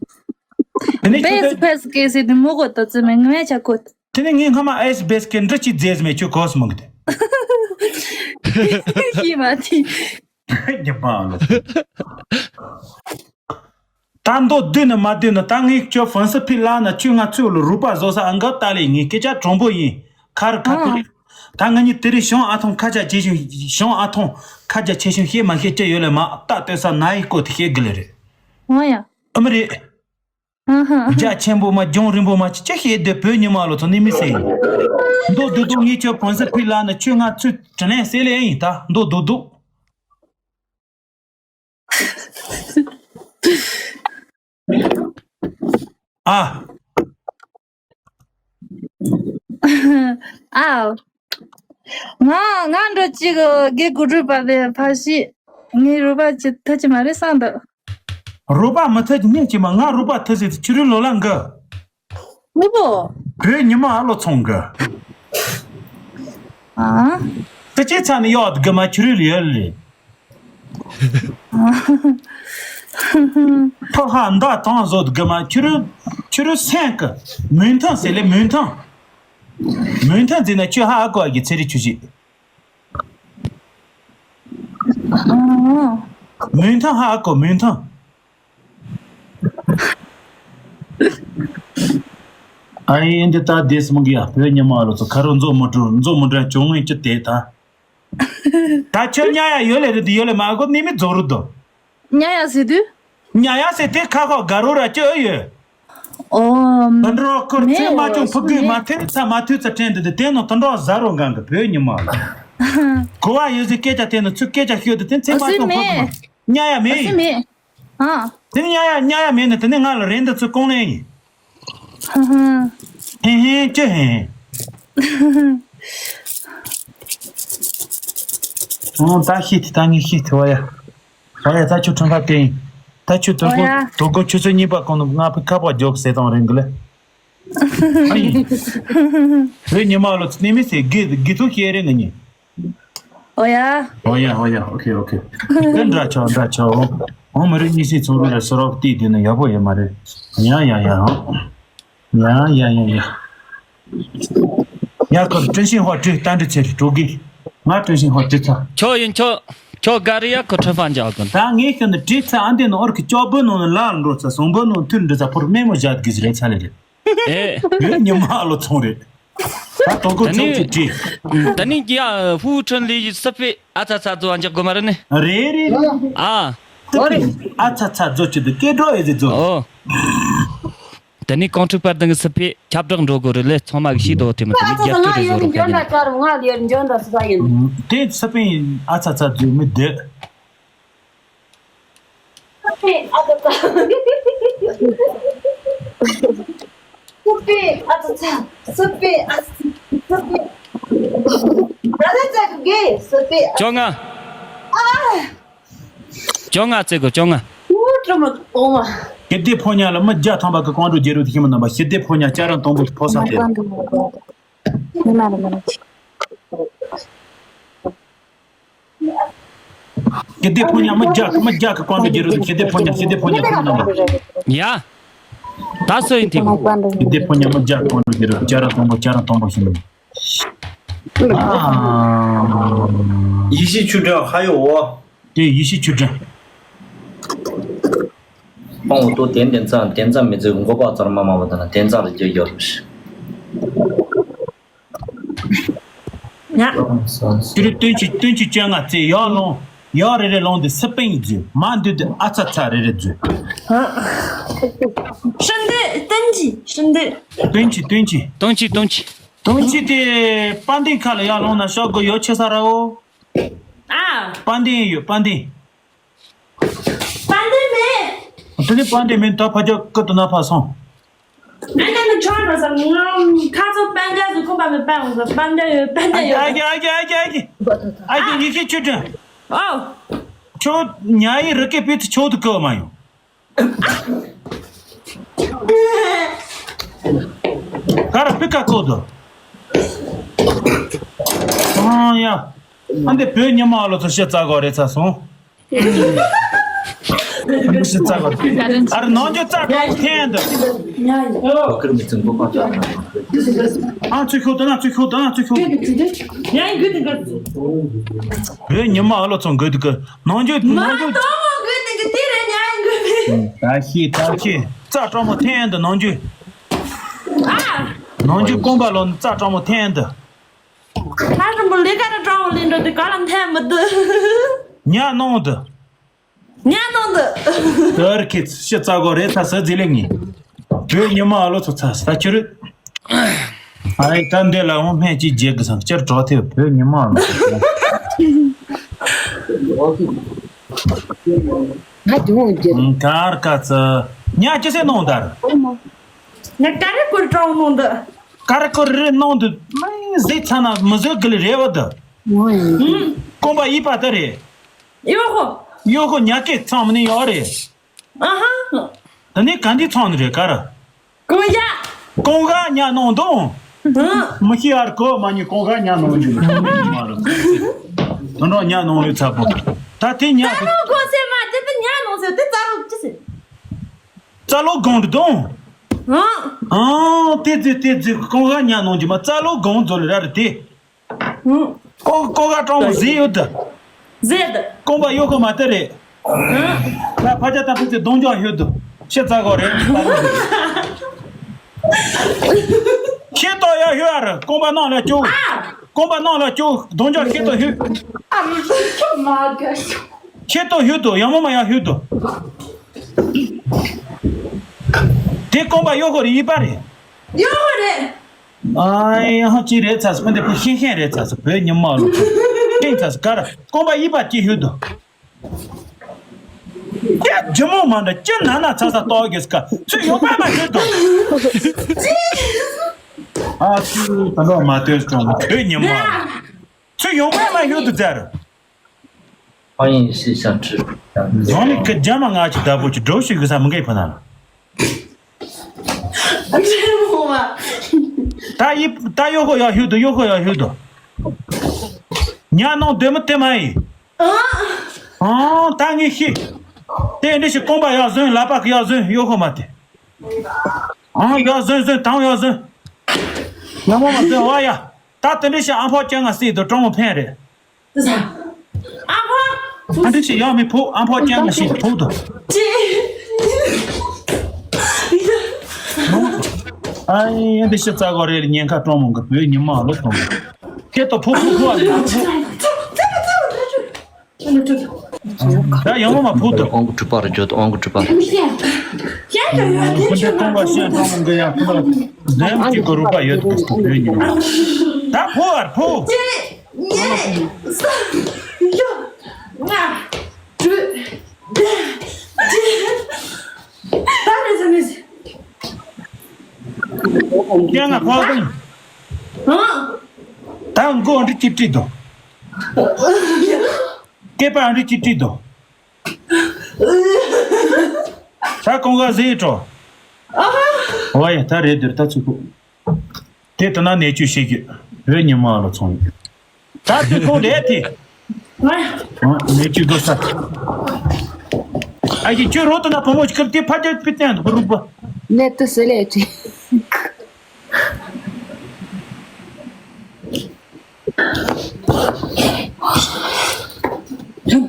དེ་ནས་ཁྱོད་པེས་པེས་སྐད་ཟེར་དུས་མོ་གོ་ཏོ་ཙི་མེ་ངས་ཆ་གོ། དེ་ནས་ངས་སྔ་མ་ཨེས་པེས་སྐད་འདྲི་ཅི་རྫས་མེད་ཁྱོད་གོ་སི་མང་གི་དེ། ཤི་མ་ཐི། རྒྱབ་པ་ལོ། ད་མདོ་བསྡུས་ནི་མ་བསྡུས་ནི་ད་ངས་ཁྱོད་ཧྥོན་སི་ཕི་ལ་ན་ཁྱོད་ང་ཚོས་ལོ་རུ་པ་བཟོ་ས་ཨང་ག་ཏ་ལེ་ངས་སྐད་ཆ་དྲང་པོ་ཡིན་ཁ་རུ་ཁ་ཐུག་ལེ། ད་ང་གཉིས་དེ་རིང་ཞང་ཨ་ཐོང་ཁ་ཆ་བྱེད་ཞིང་ཞང་ཨ་ཐོང་ཁ་ཆ་ཆེ་ཞིང་ཤེས་མ་ཤེས་ཅི་ཡོད་ལེ་མ་ད་ལྟོས་ས་ན་ཡི་སྐོར་དེ་ཤེས་གི་ལེ་རེད། ཨོ་ཡ། ཨ་མི་རེད། ཨ་ཧ། རྒྱ་ཆེན་པོ་མ་ལྗོངས་རིང་པོ་མ་ཅི་ཅི་ཤེས་དེ་བོད་ཉི་མ་ལོ་ཚོ་ནི་མི་སེ་ཡིན། མདོ་བསྡུས་བསྡུས་ངས་ཁྱོད་ཧྥོན་སི་ཕི་ལ་ན་ཁྱོད་ང་ཚོས་དྲིན་ལན་གསལ་ལེ་ཡིན་ད་མདོ་བསྡུས་བསྡུས། ཨ། ཨའོ། ང་ང་འགྲོ་ཅིག་གི་གུ་རུ་པ་དེ་ཕ་ཤི། ངའི་རུ་པ་ཅི་ཐུ་ཅི་མ་རེད་བསམ་འདུག་རུ་པ་མི་ཐུ་ཅི་ནས་ཅི་མ་ང་རུ་པ་ཐུ་ཟེར་ཏེ་ཕྱི་རོལ་ལོ་ལ་འགི། ངུ་པོ། བོད་ཉི་མ་ཨ་ལོ་ཚོང་གི། ཨ། ཏི་ཅི་ཚ་ནི་ཡོད་གི་མ་ཆུ་རུལ་ཡོད་ལེ། ཕོ་ཧ་མདའ་ཐང་བཟོ་གི་མ་ཆུ་རུལ་ཆུ་རུལ་སེང་གི་མུན་ཐང་ཟེར་ལེ་མུན་ཐང་། མུན་ཐང་ཟེར་ན་ཆུ་ཧ་ཨ་ཀོ་ཨ་གི་ཚེ་རི་ཆུ་ཞིག་མུན་ཐང་ཧ་ཨ་ཀོ་མུན་ཐང་། ཨ་ཡིན་འདི་ལྟ་དེས་མོ་གི་ཡ་བོད་ཉི་མ་ལོ་ཚོ་ཁ་རོ་མཛོ་མོ་འགྲོ་མཛོ་མོ་འདྲ་བྱུང་ངེས་ཀྱི་དེ་ད། ད་ཁྱོད་ཉ་ཡ་ཡོད་ལེ་རེད་དེ་ཡོད་ལེ་མ་གོ་ནི་མི་རྫོགས་རུ་དོ། ཉ་ཡ་ཟེར་དུས། ཉ་ཡ་ཟེར་དེ་ཁ་ཁོ་དགའ་རོ་ར་ཅི་ཨེ་ཡོད། ཨོ། དུད་འགྲོ་ཁོར་ཚེ་མ་བྱུང་ཕུ་གུས་མ་ཐེ་ཚ་མ་ཐུ་ཚ་དྲན་དུ་དེ་དེ་ནོ་དུད་འགྲོ་ཟ་རོ་འགང་གི་བོད་ཉི་མ་ལ། གོ་བ་ཡོད་ཟེར་སྐད་ཆ་དེ་ནོ་ཚུར་སྐད་ཆ་ཤོད་དུ་དེ་ཚེ་མ་བྱུང་ཕུ་གུས་མ། ཉ་ཡ་མེད་ཡིན། ཨ། དེ་ནི་ཉ་ཡ་ཉ་ཡ་མེད་ནི་དེ་ནི་ང་ལ་རེད་འདི་ཚུ་གོང་ལེན་ཡིན། ཧ་ཧ། ཧེ་ཧེ་ཅི་ཧེ་ཧེ། ཨོ་ད་ཤི་ཐི་ད་ངས་ཤི་ཐི་བ་ཡ། བ་ཡ་ད་ཁྱོད་ཁྲོན་ཁ་དེ་ཡིན། ད་ཁྱོད་དོ་གོ་ཨོ་ཡ། དོ་གོ་ཆུ་ཚོད་གཉིས་པ་གོང་ནུབ་ང་ཕི་ཁ་པ་རྒྱོབ་ཟེར་དང་རེད་གི་ལེ། ཨ་ཡིན། བོད་ཉི་མ་ལོ་ཚོ་ནི་མི་ཟེར་དགེ་དགེ་ཐུག་ཤེས་རེད་ང་གཉིས། ཨོ་ཡ། ཨོ་ཡ་ཨོ་ཡ་ཨོ་ཁེ་ཨོ་ཁེ། དེ་འདྲ་ཆོག་འདྲ་ཆོག་འོ་མ་རེད་གཉིས་སྲིད་ཚོགས་རུ་ལ་སོ་རོག་བལྟས་དེ་ནི་ཡག་པོ་ཡོད་མ་རེད། ཡ་ཡ་ཡ་ཡ་ཡ་ཡ། ཡ་ཁོ་ཀྲུང་ཤིན་ཧོ་ཀྲི་ཏན་ཏི་ཚེ་རི་ཀྲུ་གི། ང་ཀྲུང་ཤིན་ཧོ་ཀྲི་ཚ། ཁྱོད་ཡིན་ཁྱོད། ཁྱོད་ག་རེ་ཡ་ཁོ་ཁྲི་ཧྥང་ཅག་གོ། ད་ངས་ཁྱོད་ནི་ཀྲི་ཚ་ཨ་འདི་ནི་ཨོར་གི་ཅོ་བོ་ནོ་ནི་ལ་འགྲོ་ཚ་སོང་བོ་ནོ་ཐུར་འདྲི་ཚ་ཕོར་མེ་མོ་བཞག་གི་ཟི་རེད་ཚ་ལེ་རེད། ཨེ། ཡོད་ཉི་མ་ལོ་ཚོང་རེད། ད་དོ་གོ་ད་ནི་ཚོང་གི་ཀྲི། ད་ནི་གི་ཡ་ཧུ་ཁྲོན་ལི་ཡི་སི་པེ་ཨ་ཚ་ཚ་ཚོ་ཨ་འཇག་གོ་མ་རེད་ནི། རེད་རེད་རེད། ཨ། ཨ་ཚ་ཚ་ཚོ་ཅི་དུ་སྐད་སྒྲོག་ཡོད་ཟི་ཚོ། ཨོ། དེ་ནས་ཀོང་ཁྲིག་པར་དང་གི་སི་པེ་ཁྱབ་བསྒྲགས་འགྲོ་དགོས་རེད་ལེ་ཚང་མ་གི་ཤིས་དོ་དེ་མ་དེ་ནི་རྒྱབ་སྐྱོར་རེ་བཟོ་རོགས་ཀྱང་ཡིན། དེ་སི་པེ་ཨ་ཚ་ཚ་ཚོ་མི་བསྡད། སི་པེ་ཨ་ཚ་ཚ། སི་པེ་ཨ་ཚ་ཚ། སི་པེ་ཨ་ཚ་ཚ། སི་པེ། ད་ལྟ་ཚ་གི་སི་པེ་ཨ། བཅོ་ལྔ། ཨ། བཅོ་ལྔ་བརྩི་དགོས་བཅོ་ལྔ། ཨུ་ ཀྲུང་མ་འོ་མ། ཞི་བདེ་ཕོ་ཉ་ལ་མི་བརྒྱ་ཐམ་པ་གི་ཀོང་ཀྲུག་རྒྱལ་རབས་ཤིང་མོ་རྣམ་པ། ཞི་བདེ་ཕོ་ཉ་བྱ་ར་དང་པོ་ཕོ་ས་སྟེ། མི་མ་རེད་མ་རེད། ཞི་བདེ་ཕོ་ཉ་མི་བརྒྱ་གི་མི་བརྒྱ་གི་ཀོང་ཀྲུག་རྒྱལ་རབས། ཞི་བདེ་ཕོ་ཉ། ཞི་བདེ་ཕོ་ཉ་ཕོ་ཉ་རྣམ་པ། ཡ། ད་སུ་ཡིན་དེ། ཞི་བདེ་ཕོ་ཉ་མི་བརྒྱ་ཀོང་ཀྲུག་རྒྱལ་རབས། བྱ་ར་དང་པོ། བྱ་ར་དང་པོ་ཤིང་མོ། ཨ། ཡེ་ཤེས་ཆོས་སྒྲོན་ཧ་ཡོ་འོ། དེ་ཡེ་ཤེས་ཆོས་སྒྲོན། སྤང་བོ་ཏོ་དན་དན་ཙམ་དན་ཙམ་མི་ཚེ་མགོ་པ་ཙར་མ་མ་བ་དང་དན་ཙམ་རེ་རྒྱག་རྒྱག་རེ་ཞིག་ཡ། དེ་རིང་སྟོན་ཆེ་སྟོན་ཆེ་བཅོ་ལྔ་བཙས། ཡར་ལོངས། ཡར་རེ་རེ་ལོངས་ཏེ་སི་པན་བརྫུས། མར་འདུག་སྟེ་ཨ་ཚ་ཚ་རེ་རེ་བརྫུས། ཧྲིན་ཏེ་སྟོན་ཆེ་ཧྲིན་ཏེ། སྟོན་ཆེ་སྟོན་ཆེ། སྟོན་ཆེ་སྟོན་ཆེ། སྟོན་ཆེ་དེ་དཔལ་ལྡན་ཁ་ལ་ཡར་ལོངས་ན་ཤོག་གི་ཡོ་ཆེ་ས་ར་འོ། ཨ། དཔལ་ལྡན་ཡོད་དཔལ་ལྡན། དཔལ་ལྡན་མེད། དེ་ནི་དཔལ་ལྡན་མེད། ད་ཕ་ཇོ་ཀི་ཏུ་ན་ཕ་སོང་། ཨ་ཀ་ནི་ཆོར་བ་སང་ང་ཁ་ཚོ་དཔལ་ལྡན་ཟུ་ཁུམ་པ་མི་དཔལ་འོང་ཟེར། དཔལ་ལྡན་ཡོད་དཔལ་ལྡན་ཡོད། ཨ་ཀི་ཨ་ཀི་ཨ་ཀི་ཨ་ཀི་ཨ་ཀི། ཡེ་ཤེས་ཆོས་སྒྲོན། ཨོ། ཁྱོད་ཉ་ཡི་རི་སྐེད་པི་ཚི་ཆོག་ཏུ་ཀི་མ་ཡོང་། ག་ར་པི་ཀ་ཀོ་དོ། ཨང་ཡ། ཨ་འདི་བོད་ཉི་མ་ཨ་ལོ་ཚོ་ཤི་ཙ་གོ་རེ་ཚ་སོང་། ཨ་འདི་ཤི་ཙ་གོ་རེ། ཨ་ར་ནང་ཇོ་ཙ་གོ་ཐེན་དུ། ཨ་ཚུ་ཤོ་དོ་ན་ཚུ་ཤོ་དོ་ན་ཚུ་ཤོ། བོད་ཉི་མ་ཨ་ལོ་ཚོ་འགོད་དུ་ཀི་ནང་ཇོ་ནང་ཇོ། ད་ཤི་ད་ཤི། ཙ་གྲོགས་མོ་ཐེན་དུ་ནང་ཇོ། ཨ། ནང་ཆུ་ཀོང་པ་ལོ་ནི་རྩ་གྲང་མོ་འཐེན་འདི། ལྷ་རིན་པོ་ལས་ཀ་ར་གྲང་མོ་ལས་འགྲོ་འདི་ག་ལ་འཐེན་མི་འདུག་ཉ་ནང་འདི། ཉ་ནང་འདི། དོར་ཁེ་ཤི་རྩ་གོ་རེ་ཚ་ས་ཟི་ལེ་ངི། བོད་ཉི་མ་ཨ་ལོ་ཚོ་ཚ་ས་ཆུ་རུ། ཨ་ཡི་ད་འདི་ལ་འོང་སྨན་གཅིག་རྒྱག་གི་སང་སྤྱིར་གྲོགས་ཐེབས་བོད་ཉི་མ་ཨ་ལོ་ཚོ་ཚ། ང་དུང་འདིར། གར་ཀ་ཚ། ཉ་ཅི་སེ་ནང་འདར། ང་ཀ་རེ་ཀོར་ཀྲོང་ནང་འདི། ཀ་རེ་ཀོར་རེ་ནང་འདི། མི་ཟེ་ཚ་ན་མི་ཟོ་གི་ལ་རེ་བ་འདི། ངོ་ཡིན། ཀོང་པ་ཡིད་པ་ད་རེད། ཡོ་ཧོ། ཡོ་ཧོ་ཉ་སྐད་ཚང་མི་ནི་ཡོ་རེད། ཨ་ཧ། ད་ནི་ག་འདི་ཚང་ནི་རེད་ག་ར། ཀོང་ཡ། ཀོང་ག་ཉ་ནང་འདུག་མི་ཤི་ཨར་ཀོ་མ་ཉི་ཀོང་ག་ཉ་ནང་འདུག་དོན་དག་ཉ་ནང་ལུས་ཚ་པོ། ད་དེ་ཉ་ཙ་ལོ་གོང་ཟེར་མ་དེ་དེ་ཉ་ནང་ཟེར་དེ་ཙ་ལོ་ཅི་ཟེར། ཙ་ལོ་གོང་དུ་དོང་། ཨང་། ཨང་། དེ་ཙི་དེ་ཙི་ཀོང་ག་ཉ་ནང་གི་མ་ཙ་ལོ་གོང་ཙོ་ལི་ར་རེད་དེ། ཀོ་ཀོ་ག་གྲོང་མོ་ཟིན་ཡོད་དུ། ཟེར་དུ། ཀོང་པ་ཡོ་ཁོ་མ་ཏི་རེད། ད་ཕ་ཅ་ད་ཕུ་ཙི་གདོང་འཇོག་ཡོད་དུ། ཤི་ཙ་གོ་རེད། ཁྱེད་ཏོ་ཡ་ཧུ་ཨ་རུ་ཀོང་པ་ནང་ལ་ཅུ། ཀོང་པ་ནང་ལ་ཅུ་གདོང་འཇོག་ཁྱེད་ཏོ་ཧུ། ཨ་རུ་ཁྱོད་མ་དགའ། ཁྱེད་ཏོ་ཧུ་དུ་ཡང་མོ་མ་ཡ་ཧུ་དུ། དེ་ཀོང་པ་ཡོ་ཁོ་རེ་ཡི་པ་རེད། ཡོ་ཁོ་རེད། ཨ་ཡ་ཧ་ཅི་རེད་ཚ་སི་མི་འདི་ཕུ་ཤེན་ཤེན་རེད་ཚ་སི་བོད་ཉི་མ་ལོ་ཤེན་ཚ་སི་ག་ར་ཀོང་པ་ཡི་པ་ཅི་ཧུ་དུ། ཡ་ཇི་མོ་མ་འདྲ་ཅི་ན་ན་ཚ་ས་ཏོག་གེ་སི་ཀ་ཚུ་ཡོང་པ་མ་ཤོད་དོ། ཨ་ཚུ་ད་ལོ་མ་ཏོས་ཀྲོང་བོད་ཉི་མ་ཚུ་ཡོང་པ་མ་ཤོད་དུ་ཛར། ཨ་ཡིན་ཤི་ཤ་ཁྲི། རྫོང་ནི་ཀི་རྒྱ་མ་ང་ཅི་ད་བོ་ཅི་འགྲོ་ཤི་གི་ས་མི་འགའི་ཕ་ན་ལ། ད་ཡི་ད་ཡོ་ཧོ་ཡ་ཧུ་དུ་ཡོ་ཧོ་ཡ་ཧུ་དུ། ཉ་ནང་སྡོད་མི་དེ་མ་ཡིན། ཨང་། ད་ངས་ཤི། དེ་འདྲ་ཞིག་ཀོང་པ་ཡག་ཟོན་ལ་པ་གི་ཡག་ཟོན་ཡོ་ཧོ་མ་དེ། ཨང་ཡག་ཟོན་ཟོན་དང་ཡག་ཟོན། ཡག་མོ་མ་ཟོན་བ་ཡ། ད་དེ་འདྲ་ཞིག་ཨ་ཕོ་ཅན་ང་སྲིད་དུ་གྲོང་མོ་ཕན་རེད། ཨ་ཕོ། ཨ་འདྲ་ཞིག་ཡག་མི་ཕོ་ཨ་ཕོ་ཅན་ང་ཞིག་ཕོ་དུ། ཅི། ཨ་ཡིན་འདི་ཤི་ཙ་གོ་རེ་ལ་ཉེན་ཁ་གྲོང་མོ་གི་བོད་ཉི་མ་ལོ་གྲོང་མོ། ཁྱེད་ཏོ་ཕོ་ཕོ་ཕོ་ཨ་ལ་ཕོ། ད་ཡང་མ་ཕུག་ཏུ། ཨང་གི་གྲུ་པ་རུ་འཇོག་ཏུ་ཨང་གི་གྲུ་པ་རུ། ཁོ་འདྲ་ཀོང་པ་ཤན་གྲོང་མོ་འགའ་ཡང་ཁོ་འདྲ་འདེམ་གཅིག་གི་རུ་པ་ཡོད་དུ་ཁོ་བོད་ཉི་མ། ད་ཕུག་ཨར་ཕུག་ཀྱང་ང་ཕོག་དང་། ད་མགོ་འདྲི་ཅི་བྲིས་དོ། སྐེད་པ་འདྲི་ཅི་བྲིས་དོ། ད་གོང་ག་ཟེར་འགྲོ། ཨོ་ཡ། ད་རེད་འདིར་ད་ཚུད་ཁུག་དེ་ལྟ་ན་ནད་བཅོས་བྱེད་རྒྱུ། བོད་ཉི་མ་ལ་ཚོང་ཡོད། ད་དུས་ཁོང་རེད་དེ། ཨ་ནད་བཅོས་དགོས་ས། ཨ་ཀྱི་ཁྱོད་རོ་ལྟ་ན་བུ་མོ་ཞིག་གིས་དེ་ཕ་རྒྱལ་ཕི་བསྟན་འདུག་རུག་པ། ནད་དུ་ཟེར་ལས་ཀྱི།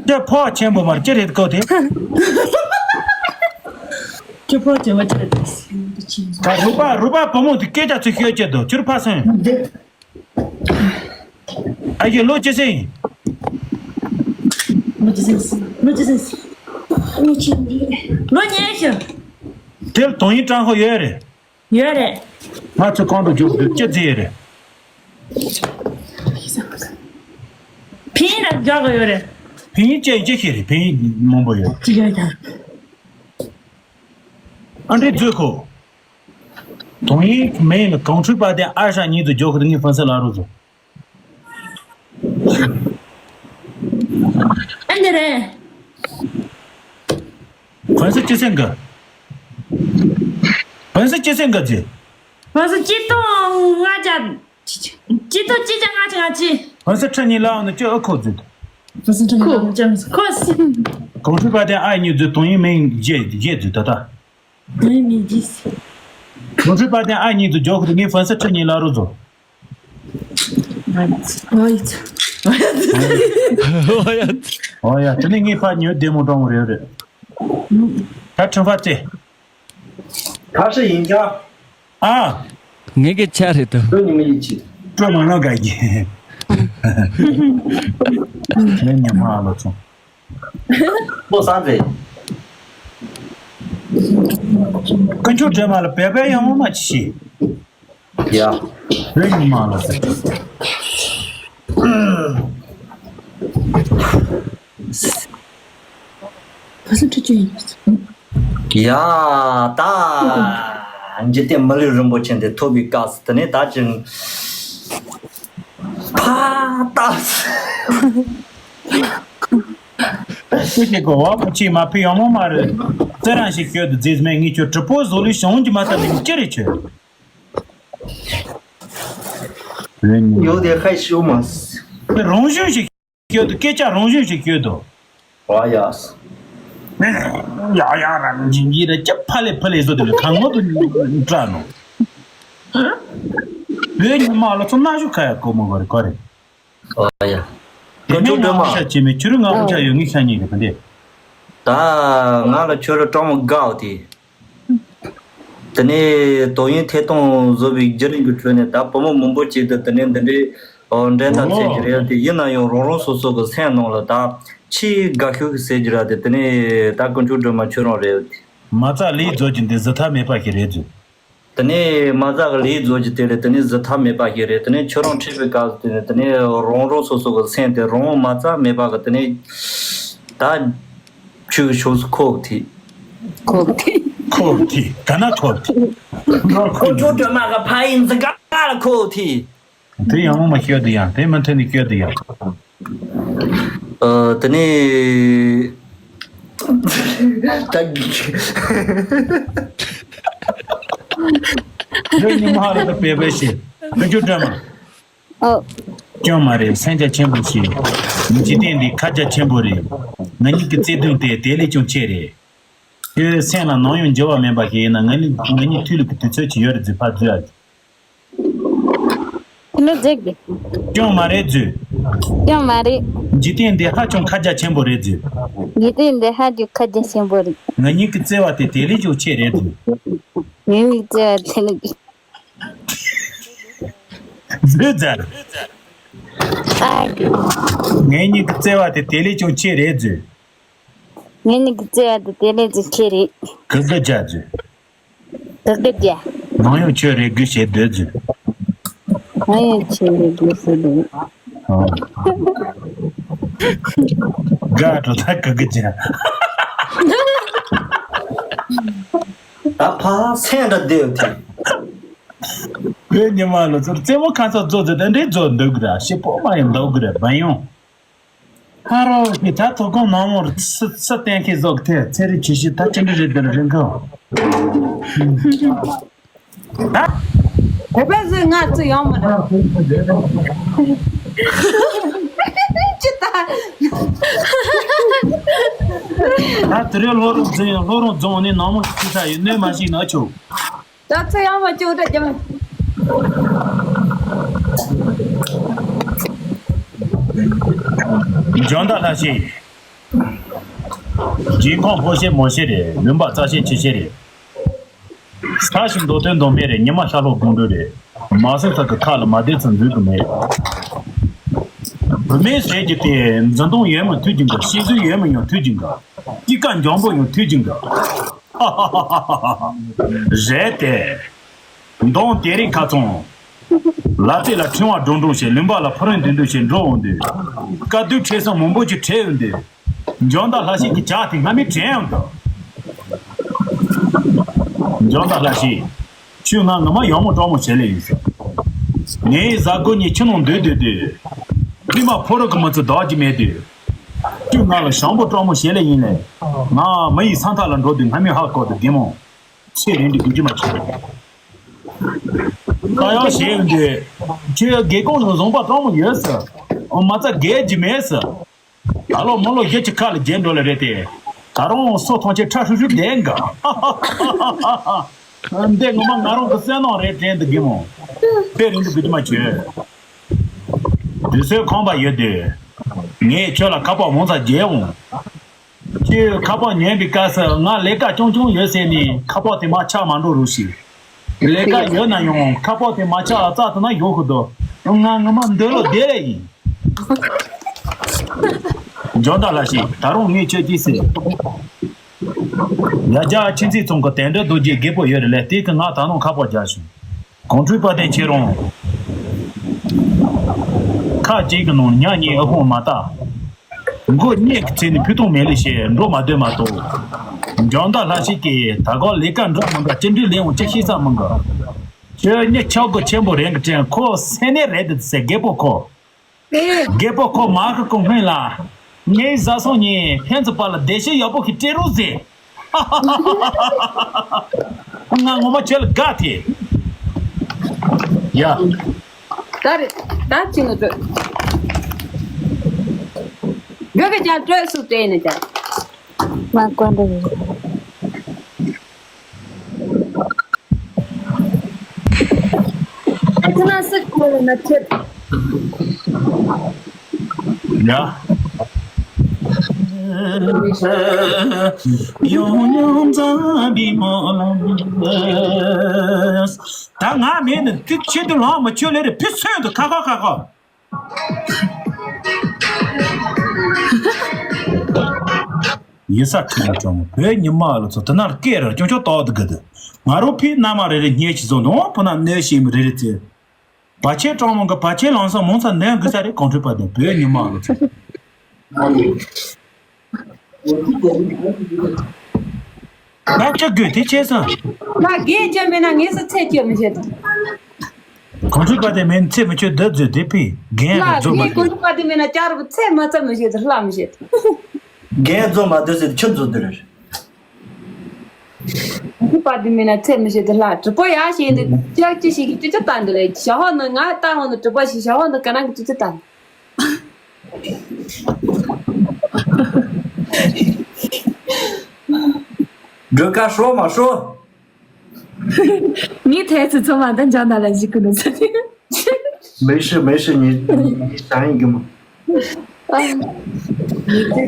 ཁྱོད་ཕོ་ཆེན་པོ་མར་ཅི་རེད་གོ་དེ། ཁྱོད་ཕོ་ཆེན་པོ་ཅི་རེད་དེ། ད་རུ་པ་རུ་པ་བུ་མོ་དེ་སྐད་ཆ་ཚིག་ཤོད་ཅེས་དོ་ཁྱོད་ཕ་སོན། ཨ་ཡེ་ལོ་ཅི་སེ་ཡིན། ལོ་ཅི་སེ་ཡིན། ལོ་ཅི་སེ་ཡིན། ལོ་ཉེ་ཤོས། དེར་དོན་ཡིན་ཀྲང་ཧོ་ཡོད་རེད། ཡོད་རེད། ང་ཚོ་གང་དུ་འཇུག་དུས་ཅི་བརྩི་ཡི་རེད། ཕིན་ཡིན་ལ་རྒྱག་གི་ཡོད་རེད། ཕིན་ཡིན་ཅི་ཅི་ཤེས་རེད། ཕིན་ཡིན་མང་པོ་ཡོད། ཅི་ཡོད་ཀྱང་། ཨ་འདྲེ་མཛོད་ཁོ། དོན་ཡིན་མེད་ལ་གང་འཕྲུལ་པ་དེ་ཨ་ཞང་ཉིད་དུ་འཇོག་གི་ངའི་ཕན་སེ་ལ་རུ་ཚོ། ཨ་འདི་རེད། ཕན་སེ་ཅི་སེ་འགའ། ཕན་སེ་ཅི་སེ་འགའ་ཟེ། ཕན་སེ་ཅི་སྟོང་ལྔ་བརྒྱ། ཅི་སྟོང་ཅི་བརྒྱ་ལྔ་བཅུ་ང་གཅིག་ཕན་སེ་ཁྲི་གཉིས་ལའང་ནི་ཅི་ཨ་ཁོ་ཟེ། ཕན་སེ་ཁྲི་གཉིས་ལའང་ཅི་ཁོ་ཟེ། གང་འཕྲུལ་པ་དེ་ཨ་ཉིད་ཟེ་དོན་ཡིན་མིན་བརྗེད་བརྗེད་ཟེ་ད་ལྟ། དོན་ཡིན་མིན་བརྗེད་ཟེ། གང་འཕྲུལ་པ་དེ་ཨ་ཉིད་ཟེ་འཇོག་གི་ངའི་ཕན་སེ་ཁྲི་གཉིས་ལ་རུ་ཚོ། ཨོ་ཡིད། ཨོ་ཡ། ཨོ་ཡ། དེ་ནི་ངའི་ཕ་ཉོ་བདེ་མོ་འགྲོ་མོ་རེད་རེད། ད་ཁྲིམས་ཕ་ཚེ། ཁ་ཧྲི་ཡིན་ཀྱང་། ཨ། ངེད་ཀྱི་ཆ་རེད་དོ། ཁྱོད་ཉི་མ་ཡིན་ཅི། སྤྲོ་མ་ལོ་ག་གི། ཁྱོད་ཉི་མ་ཨ་ལོ་ཚོ། ལོ་སང་རེད། དཀོན་མཆོག་སྒྲོལ་མ་ལ་བེ་བེ་ཡང་མོ་མ་ཅི་ཤི། ཡ། བོད་ཉི་མ་ལ་ཟེར། ག་ས་ཁྲི་ཆུ་ཡིན། ཡ། ད། འཇིག་རྟེན་མི་ལུས་རིན་པོ་ཆེ་འདི་ཐོབ་པའི་སྐབས་སུ་དེ་ནས་ད་ཅིང་། ཕ་ད། སུ་ཞིག་གི་བ་ཕ་ཆེ་མ་ཕི་ཡང་མོ་མ་རེད། རྩེ་རང་ཞིག་ཤོད་དུ་རྫིས་མེད་ངེད་ཆོ་གྲི་པོ་བཟོ་ལུས་བྱུང་གི་མ་ཐག་ནས་ཅི་རེད་ཆོད། ཡོད་དེ་ཧའི་ཤོ་མ། རང་བཞིན་ཞིག་ཤོད་དུ་སྐད་ཆ་རང་བཞིན་ཞིག་ཤོད་དུ། ཨ་ཡ། ཡ་ཡ་རང་བཞིན་གྱིས་ར་ཅི་ཕ་ལེ་ཕ་ལེ་བཟོ་དེ་ལ་གང་ངོ་དུ་འདྲ་ནོ། བོད་ཉི་མ་ལ་ཚོ་ན་ཞུ་ཁ་ཡ་གོ་མོ་གོ་རེ་གོ་རེ། ཨ་ཡ། དེ་ནས་ང་དཀོན་མཆོག་སྒྲོལ་མ། ཤ་ཆེ་མེད་ཁྱོད་རང་ང་དཀོན་མཆོག་ཡོད་ངེས་ཤ་ཉེ་རེད་པ་འདི། ད་ང་ལ་ཁྱོད་རང་སྤྲང་མོ་དགའ་བ་དེ། དེ་ནས་དོ་ཡིན་ཐད་གཏོང་བཟོ་བའི་བརྒྱུད་རིམ་གྱི་ཁྲོད་ནས་ད་བུ་མོ་མང་པོ་ཅིག་ཏུ་དེ་ནས་འདི་འདྲའི་འགྲན་ཟླ་ཚད་ཀྱི་རེད་དེ་ཡིན་ན་ཡང་རང་རང་སོ་སོ་གི་སེམས་ནང་ལ་ད་ཆེས་དགའ་ཤོས་ཀྱི་ཟེར་གྱི་ར་དེ་དེ་ནས་ད་དཀོན་མཆོག་སྒྲོལ་མ་ཁྱོད་རང་རེད། མ་རྩ་ལས་རྫོགས་ཀྱི་འདི་གཟི་ཐག་མེད་པ་ཞིག་རེད་ཟེར། དེ་ནས་མ་རྩ་གི་ལས་རྫོགས་ཀྱི་དེ་ལས་དེ་ནས་གཟི་ཐག་མེད་པ་ཞིག་རེད། དེ་ནས་ཁྱོད་རང་ཁྲིད་པའི་སྐབས་སུ་དེ་ནས་དེ་ནས་རང་རང་སོ་སོ་གི་སེམས་དེ་རང་མ་རྩ་མེད་པ་གི་དེ་ནས་ད་ཆུ་ཤོག་སུ་ཁོག་ཐི། ཁོག་ཐི། ཁོག་ཐི། ག་ན་ཁོག་ཐི། ཁོ་ཁྱོད་སྒྲོལ་མ་གི་ཕ་ཡིན་ཟི་ག་ལ་ཁོག་ཐི། དེ་ཡང་མ་ཤོད་དུ་ཡང་དེ་མ་ཐོན་ནི་ཤོད་དུ་ཡང་། ཨ། དེ་ནས་ད་གི་ལོ་ཉི་མ་ཧ་ལ་ད་པེ་པེ་ཤི་ཁོ་ཁྱོད་སྒྲོལ་མ། ཨོ། སྐྱོན་མ་རེད། སེམས་རྒྱ་ཆེན་པོ་ཞིག་འཇིག་རྟེན་འདི་ཁ་རྒྱ་ཆེན་པོ་རེད། ང་གཉིས་ཀྱི་བརྩེ་དུང་དེ་དེ་ལས་ཀྱང་ཆེ་རེད། ཁྱོད་སེམས་ལ་ནམ་ཡང་འགྱུར་བ་མེད་པ་ཞིག་ཡིན་ན་ང་གཉིས་ང་གཉིས་མཐུན་ལུགས་ཀྱི་དུས་ཚོད་ཅིག་ཡོད་རེད་ཟེར་ཕར་འཛུལ་ཨ། ཁྱོད་ལོ་རྫིག་གི་སྐྱོན་མ་རེད་འཛུལ། སྐྱོན་མ་རེད། འཇིག་རྟེན་འདི་ཧ་ཅང་ཁ་རྒྱ་ཆེན་པོ་རེད་འཛུལ། འཇིག་རྟེན་འདི་ཧ་ཅང་ཁ་རྒྱ་ཆེན་པོ་རེད། ང་གཉིས་ཀྱི་བརྩེ་བ་དེ་དེ་ལས་ཀྱང་ཆེ་རེད་འཛུལ། ང་གཉིས་ཀྱི་བརྩེ་བ་དེ་ལས་ཀྱང་འཛུལ་ཟེར། ཨ། ངེད་གཉིས་ཀྱི་བརྩེ་བ་དེ་དེ་ལས་ཀྱང་ཆེ་རེད་འཛུལ། ངེད་གཉིས་ཀྱི་བརྩེ་བ་དེ་དེ་ལས་ཀྱང་ཆེ་རེད། གི་གི་རྒྱ་འཛུལ། གི་གི་རྒྱ། ནམ་ཡང་ཁྱོད་རེ་སྒུག་བྱེད་སྡོད་འཛུལ། ནམ་ཡང་ཁྱོད་རེ་སྒུག་བྱེད་སྡོད། ཨོ། དགའ་འགྲོ་ད་གི་གི་རྒྱ། ད་ཕ་སེང་འདྲ་བསྡད་ཡོད་དེ། བོད་ཉི་མ་ལ་ཚུར་རྩེད་མོ་ཁ་ཚ་རྫོགས་ཚེ་ད་འདྲའི་རྫོགས་འདུག་གི་ར་ཤི་པོ་མ་ཡང་འདུག་གི་ར་བན་ཡོང་། ཧ་རོ་ཧི་ད་དོ་དགོང་ནང་མོར་སི་སི་གཏན་འཁེལ་བཟོ་གི་ཐལ། ཚེ་རིང་ཆུ་བཞི་ད་ཅི་འདྲ་རེད་འདིར་རིང་གོ། ད་བོད་པ་ཟིག་ང་ཚོ་ཡོང་མི་འདུག་ཅི་ད། ད་དེ་རིང་ལྷོ་རོང་རྫོང་ལྷོ་རོང་རྫོང་ནས་ནང་མོ་ཅི་ས་ཡིན་ནོས་མ་ཤེས་ན་ཆོག་ད་ཚོད་ཡང་མ་བཅུག་ད་ཀྱང་། འཇོན་ད་ལྷ་ཤེས། སྦྱིན་ཁོང་ཕོ་ཤེས་མོ་ཤེས་རེད། ལུང་པ་རྩ་ཤེས་ཆུ་ཤེས་རེད། ས་ཞིང་མདོ་དོན་མདོ་སྨད་རེད། ཉི་མ་ཤར་ལྷོ་དགོང་དྲོ་རེད། མ་སོས་ས་གི་ཁ་ལ་མ་བསྡད་ཚུལ་འཛུལ་གི་མེད། བུད་མེད་ཟེར་གྱི་དེ་འཛིན་གཏོང་ཡོད་མི་མཐུན་གྱི་འགའ། ཤེས་ཚུལ་ཡོད་མི་ཡང་མཐུན་གྱི་འགའ། སྐྱིད་ཀ་འཇམ་པོ་ཡང་མཐུན་གྱི་འགའ། རེད་དེ། མདང་དེ་རིང་ཁ་ཚོང་། ལ་རྩེ་ལ་ཕྲེང་བ་འགྲོ་འགྲོ་བྱས། ལུང་པ་ལ་ཕུ་རུང་འདུག་འདུག་བྱས་འགྲོ་འོང་དུས། དཀའ་སྡུག་འཕྲད་ས་མང་པོ་ཅིག་འཕྲད་འོང་དུས། འཇོན་ད་ལྷ་ཤེས་ཀྱི་ཇག་དེ་སྔ་མི་དྲན་འོང་དུ། འཇོན་ད་ལྷ་ཤེས། ཁྱོད་ང་ངོ་མ་ཡག་མོ་སྤྲང་མོ་བྱེད་ལེ་ཡིན་ཟེར། ངའི་བཟའ་སྒོ་གཉིས་ཁྱི་ནང་སྡོད་སྡོད་དུས། ཕི་མ་ཕོ་རོག་གི་མི་ཚེ་བདག་གི་མེད་དུས། ཁྱོད་ང་ལ་ཞང་པོ་སྤྲང་མོ་བྱེད་ལེ་ཡིན་ལེ། ང་མི་ཡི་ས་མཐའ་ལ་འགྲོ་དུས་སྔ་མི་ཧ་གོ་དུ་བདེ་མོ། ཚེ་རིང་དུ་དགོས་ཀྱི་མ་བྱེད། ད་ཡང་བྱེད་འདི། ཁྱོད་དགེ་གོང་ལ་བཟང་པ་སྤྲང་མོ་ཡོད་ཟེར། མ་རྩ་རྒས་ཀྱི་མེད་ཟེར། ད་ལོ་མོ་ལོ་བཞི་གཅིག་ཁ་ལ་རྒྱལ་འགྲོ་ལེ་རེད་དེ། ད་རུང་སོ་ཐོང་ཆེ་ཁྲ་ཧྲུལ་ཧྲུལ་བསྡད་འགའ། འདི་ངོ་མ་ང་རང་གི་བསོད་ནམས་རེད་དྲན་འདུག་གི་མོ། དཔེ་རིང་དུ་དགོས་ཀྱི་མ་བྱོས། དུས་ཚོད་ཁོམ་པ་ཡོད་དུས། ངས་ཁྱོད་ལ་ཁ་པར་མང་ཙམ་རྒྱག་འོང་། ཁྱོད་ཁ་པར་ཉན་པའི་སྐབས་སུ་ང་ལས་ཀ་རྐྱང་རྐྱང་ཡོད་ཟེར་ནས་ཁ་པར་དེ་མར་ཆག་མ་འགྲོ་རོགས་ཞེས། ལས་ཀ་ཡོད་ན་ཡང་ཁ་པར་དེ་མར་ཆག་ལ་རྩ་དུ་ན་ཡོང་གི་འདུག་ང་ངོ་མ་འདོད་བློ་བདེ་ལེ་ཡིན། འཇོན་ད་ལྷ་ཤེས། ད་རུང་ངས་ཁྱོད་ཀྱིས་ཟེར། ཡ་རྒྱ་ཁྱིམ་མཚེས་ཚང་གི་དན་འདྲ་རྡོ་རྗེ་རྒད་པོ་ཡོད་རེད་ལས། དེ་གི་ང་ད་ནང་ཁ་པར་རྒྱག་བྱུང་། གོང་ཁྲོས་པ་དེ་ཁྱེད་རང་། ཁ་ཅིག་གི་ནང་ཉག་གཉིས་ཨ་ཁུང་མ་བཏགས། མགོ་གཉིས་ཀྱི་ཚེ་ནི་ཕུ་ཐུང་མེད་ལེ་ཞེས་འགྲོ་མ་སྡོད་མ་གཏོགས། འཇོན་ད་ལྷ་ཤེས་ཀྱིས་ད་ག་ལས་ཀ་འདྲ་མི་འདྲ་ཅི་འདྲའི་ལས་འོང་ཅི་ཤེས་ས་མི་འགའ། ཁྱོད་གཉིད་ཆག་སྒོ་ཆེན་པོ་རེད་གི་དྲན། ཁོ་སེམས་ནད་རེད་དེ་ཟེར། རྒད་པོ་ཁོ། རྒད་པོ་ཁོ་མ་གི་ཀུན་སྨོན་ལ། ངའི་བཟའ་ཚང་གཉིས་ཕན་ཚུན་བར་ལ་བདེ་སྐྱིད་ཡག་པོ་ཞིག་སྤྲད་རོགས་ཟེར། ང་ངོ་མ་ཁྱོད་ལ་དགའ་ཐལ། ཡ། ད་རེད། ད་ཅི་ནས་སྤྲོད། འགྲོ་གི་ཀྱང་སྤྲོད་སུ་སྤྲད་ནས་ཀྱང་། ང་ཀོན་རེད། ཁྱེད་ན་སི་ཁོ་ལ་ན་ཁྱེད། ཡ། ཡོང་ཡོང་ཛམ་བྷི་མོ་ལ། ད་ང་མེད་ནི་དེ་ཆེད་དུ་ལོང་མི་ཆོད་ལེ་རེ་ཕི་སོན་དུ་ཁ་ཁ་ཁ་ཁ། ཡིན་ས་ཁྲིད་ཀྱང་བོད་ཉི་མ་ལ་ཚོ་དེ་ན་སྐད་ར་ཀྱང་ཆོག་ཏོག་དེ་གི་དེ། ང་རོ་ཕི་ན་མ་རེ་རེ་སྙེ་ཞིག་བཟོ་འདུག་ཕུ་ན་གནོད་ཤེས་མི་རེ་རེ་ཚེ། བ་ཆེ་གྲང་མོ་གི་བ་ཆེ་ལང་ས་མོང་ས་ནན་གི་ས་རེ་གོང་ཁྲོས་པ་དེ་བོད་ཉི་མ་ལ་ཚོ། ང་ཅག་དགོས་དེ་བྱས་ས། ང་རྒན་ཅག་མེད་ན་ངས་སུ་ཚད་ཅི་མི་བྱེད་དོ། གོང་ཁྲོས་པ་དེ་མེད་ཚད་མི་ཆོད་འདི་བརྫོས་དེ་པས་རྒན་ལ་རྫོ་མ་ངས་གོང་ཁྲོས་པ་དེ་མེད་ན་ཅག་རུ་ཚད་མ་ཚད་མི་བྱེད་དོ་ལྷ་མི་བྱེད་དོ། རྒན་རྫོ་མ་འདོད་ཟེར་ཆུ་འཛོ་འདི་རེད། གོང་ཁྲོས་པ་དེ་མེད་ན་ཚད་མི་བྱེད་དོ་ལྷ་གྲི་པོ་ཡག་བྱེད་འདི་ཅག་ཅི་ཞིག་གི་ཅི་ཅི་ལྟ་འདི་ལས་ཞག་ཧོ་ནི་ང་ལྟ་ཧོ་ནི་གྲི་པོ་ཞིག་ཞག་ཧོ་ནི་ག་ན་གི་ཅི་ཅི་ལྟ་འདི། སྒྲོལ་དཀར་ཧྲོ་མ་ཧྲོ། ངས་ཐལ་ཚུལ་ཚང་མ་འདི་འཇང་ན་ལ་གཞིག་གི་ནི་ཟེར། 没事没事，你你你想一个嘛。 ཉི་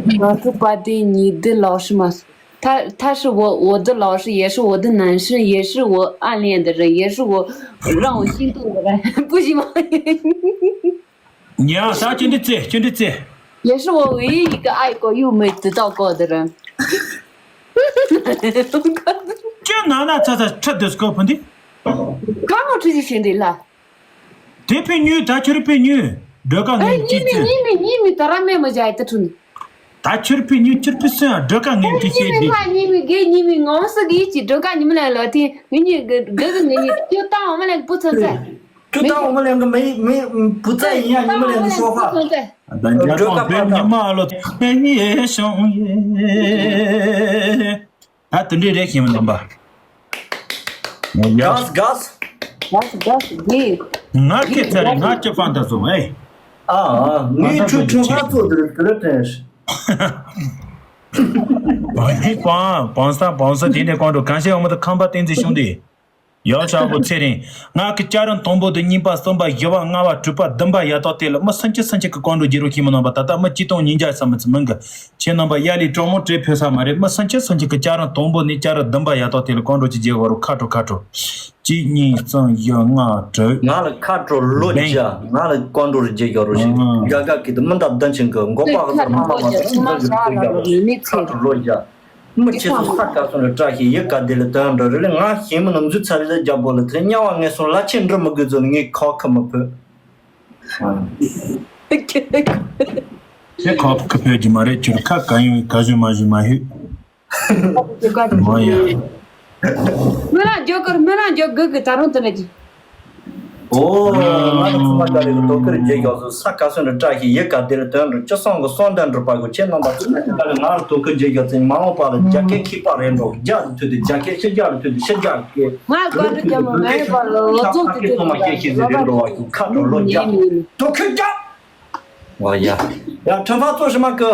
ཟླ་ང་ཚོ་པ་དེ་ཉི་ཟླ་老师嘛，他他是我我的老师，也是我的男生，也是我暗恋的人，也是我让我心动的人，不行吗？ ཉ་ས་ཅི་འདྲི་རྩེ་ཅི་འདྲི་རྩེ། 也是我唯一一个爱过又没得到过的人。 ཅི་ན་ན་ཚ་ཚ་ཁྲི་དུ་སྐོར་ཕུ་འདི། 刚刚出去选的啦。 དེ་ཕི་ཉུ་ད་ཁྱོད་ཕི་ཉུ། སྒྲོལ་དཀར་ངས་ཅི་ཚེ། ཉི་མི་ཉི་མི་ད་ར་མེ་མ་ཇ་ཡི་ད་ཁྲུན། ད་ཁྱོད་ཕི་ཉུ་ཁྱོད་ཕི་སོན་སྒྲོལ་དཀར་ངས་ཅི་བཤད་ཉི་མི་དེ། ཉི་མི་ཉི་མི་ངོ་མ་སུ་གི་ཅི་སྒྲོལ་དཀར་ཉི་མ་ལ་ལོ་དེ་ངི་ཉི་གི་གི་ངི་ཉི་ཅོ་ཏང་འོ་མ་ལ་གི་པུ་ཚོན་ཚེ། ཅོ་ཏང་འོ་མ་ལ་གི་མི་མི་བུ་ཚ་ཡིན་ཡ་ཉི་མ་ལ་གི་ཤོག་ཁ། ད་འཇའ་གང་བོད་ཉི་མ་ལོ་ཡེ་ཤོང་ཡེ། ད་དེ་འདྲས་རེད་ཤེས་མི་འདུག་པ། ཡ། གས་གས། གས་གས་གས། ང་སྐད་ཚ་རེད། ང་སྐྱི་ཕང་ད་སོང་ཨེ། ཨ་ཨ། ངའི་ཕང་ད་ཁྲུས་ཁྲུས་ཁ་ཚོ་དེར་དེ་ལ་དྲན་ཤག་བང་ནི་བང་བང་ས་བང་ས་དེ་ནས་གང་འགྲོ་གང་ཤེས་འོ་མ་ད་ཁམས་པ་བསྟན་འཛིན་གཞུང་དེ། ཡང་ཞག་པོ་ཚེ་རིང་། ང་གི་སྐྱ་རེངས་དང་པོ་དང་གཉིས་པ་གསུམ་པ་བཞི་པ་ལྔ་པ་དྲུག་པ་བདུན་པ་ཡ་ཏོ་དེ་ལ་མི་སུམ་ཅུ་སུམ་ཅུ་གི་གང་འགྲོ་རྒྱུ་རུ་ཁྱིམ་མི་རྣམ་པ་ད་ལྟ་མི་གཅིག་སྟོང་ཉིས་བརྒྱ་ཙམ་མི་ཚེ་མིན་གི། ཁྱེད་རྣམ་པ་ཡ་ལི་གྲོགས་མོ་བྲེ་ཕོད་ས་མ་རེད། མི་སུམ་ཅུ་སུམ་ཅུ་གི་སྐྱ་རེངས་དང་པོ་ནས་སྐྱ་རེངས་བདུན་པ་ཡ་ཏོ་དེ་ལ་གང་འགྲོ་ཅི་བརྗེ་བ་རུ་ཁ་དྲོ་ཁ་དྲོ། གཅིག་གཉིས་གསུམ་བཞི་ལྔ་དྲུག་ང་ལ་ཁ་དྲོ་ལོ་བརྒྱ། ང་ལ་གང་འགྲོ་རུ་བརྗེ་བ་རུ་ཞིག་ཨང་། དགའ་དགའ་གི་དུ་མི་འདབ་ལྡན་ཆེན་གི་མགོ་པག་གི་ཚར་མ་མ་མ་ཚར་མི་འདབ་གི་དུ་བརྒྱ་རུ་ཁ་དྲོ་ལོ་བརྒྱ། མི་ཁྱེད་ཚོ་ས་དགའ་སོང་ལ་བཀྲ་ཤིས་ཡི་ག་དེ་ལ་དོན་འགྲོ་རེ་ལ་ང་ཞེ་མི་ནམ་འཛུལ་ཚར་རེ་ལ་རྒྱ་པོ་ལ་དེ་དམྱལ་བ་ངན་སོང་ལ་ཆེ་འགྲུབ་མི་དགོས་ཚོ་ལ་ངས་ཁ་ཁ་མི་ཕོད། ཁྱེད་ཁ་ཁ་ཕོད་ཀྱི་མ་རེད། ཁྱོད་ཁ་ག་ཡོང་ག་བཞིན་མ་བཞིན་མ་ཧུད། མ་ཡ། མི་རང་འཇོག་གི་མི་རང་འཇོག་གི་གི་ད་རུང་དེ་འདྲ་གི། ཨོ། ང་ལ་ཚུལ་མ་འདྲ་རེ་གི་དོ་ཁུར་རྒྱས་རྒྱག་སོ་ས་དགའ་སོང་ལ་བཀྲ་ཤིས་ཡི་ག་དེ་ལ་དོན་འགྲུབ་ཅི་སོང་གི་སོང་དོན་འགྲུབ་པ་གི་ཁྱེད་རྣམ་པ་ཚུལ་མ་འདྲ་རེ་ང་ལ་དོ་ཁུར་རྒྱས་རྒྱག་ཚེ་མ་འོངས་པ་ལ་རྒྱ་སྐད་ཁྱི་པ་རེད་འགྲོ་རྒྱ་ལ་མཐུད་དེ་རྒྱ་སྐད་ཕྱི་རྒྱ་ལ་མཐུད་དེ་ཕྱི་རྒྱ་སྐད། ང་བཀའ་འདྲི་རྒྱ་མོ་ང་ཡི་བར་ལ་ལོ་ཚོགས་ཀྱི་དེ་ཚོ་མ་སྐད་ཤེས་ཟེར་རེད་འགྲོ་བ་གི་ཁ་དྲོ་ལོ་རྒྱ་དོ་ཁུར་རྒྱ། ཨོ་ཡ། ཡ་ཁྲོན་ཧྥ་ཚོ་ཧྲི་མ་ཀི།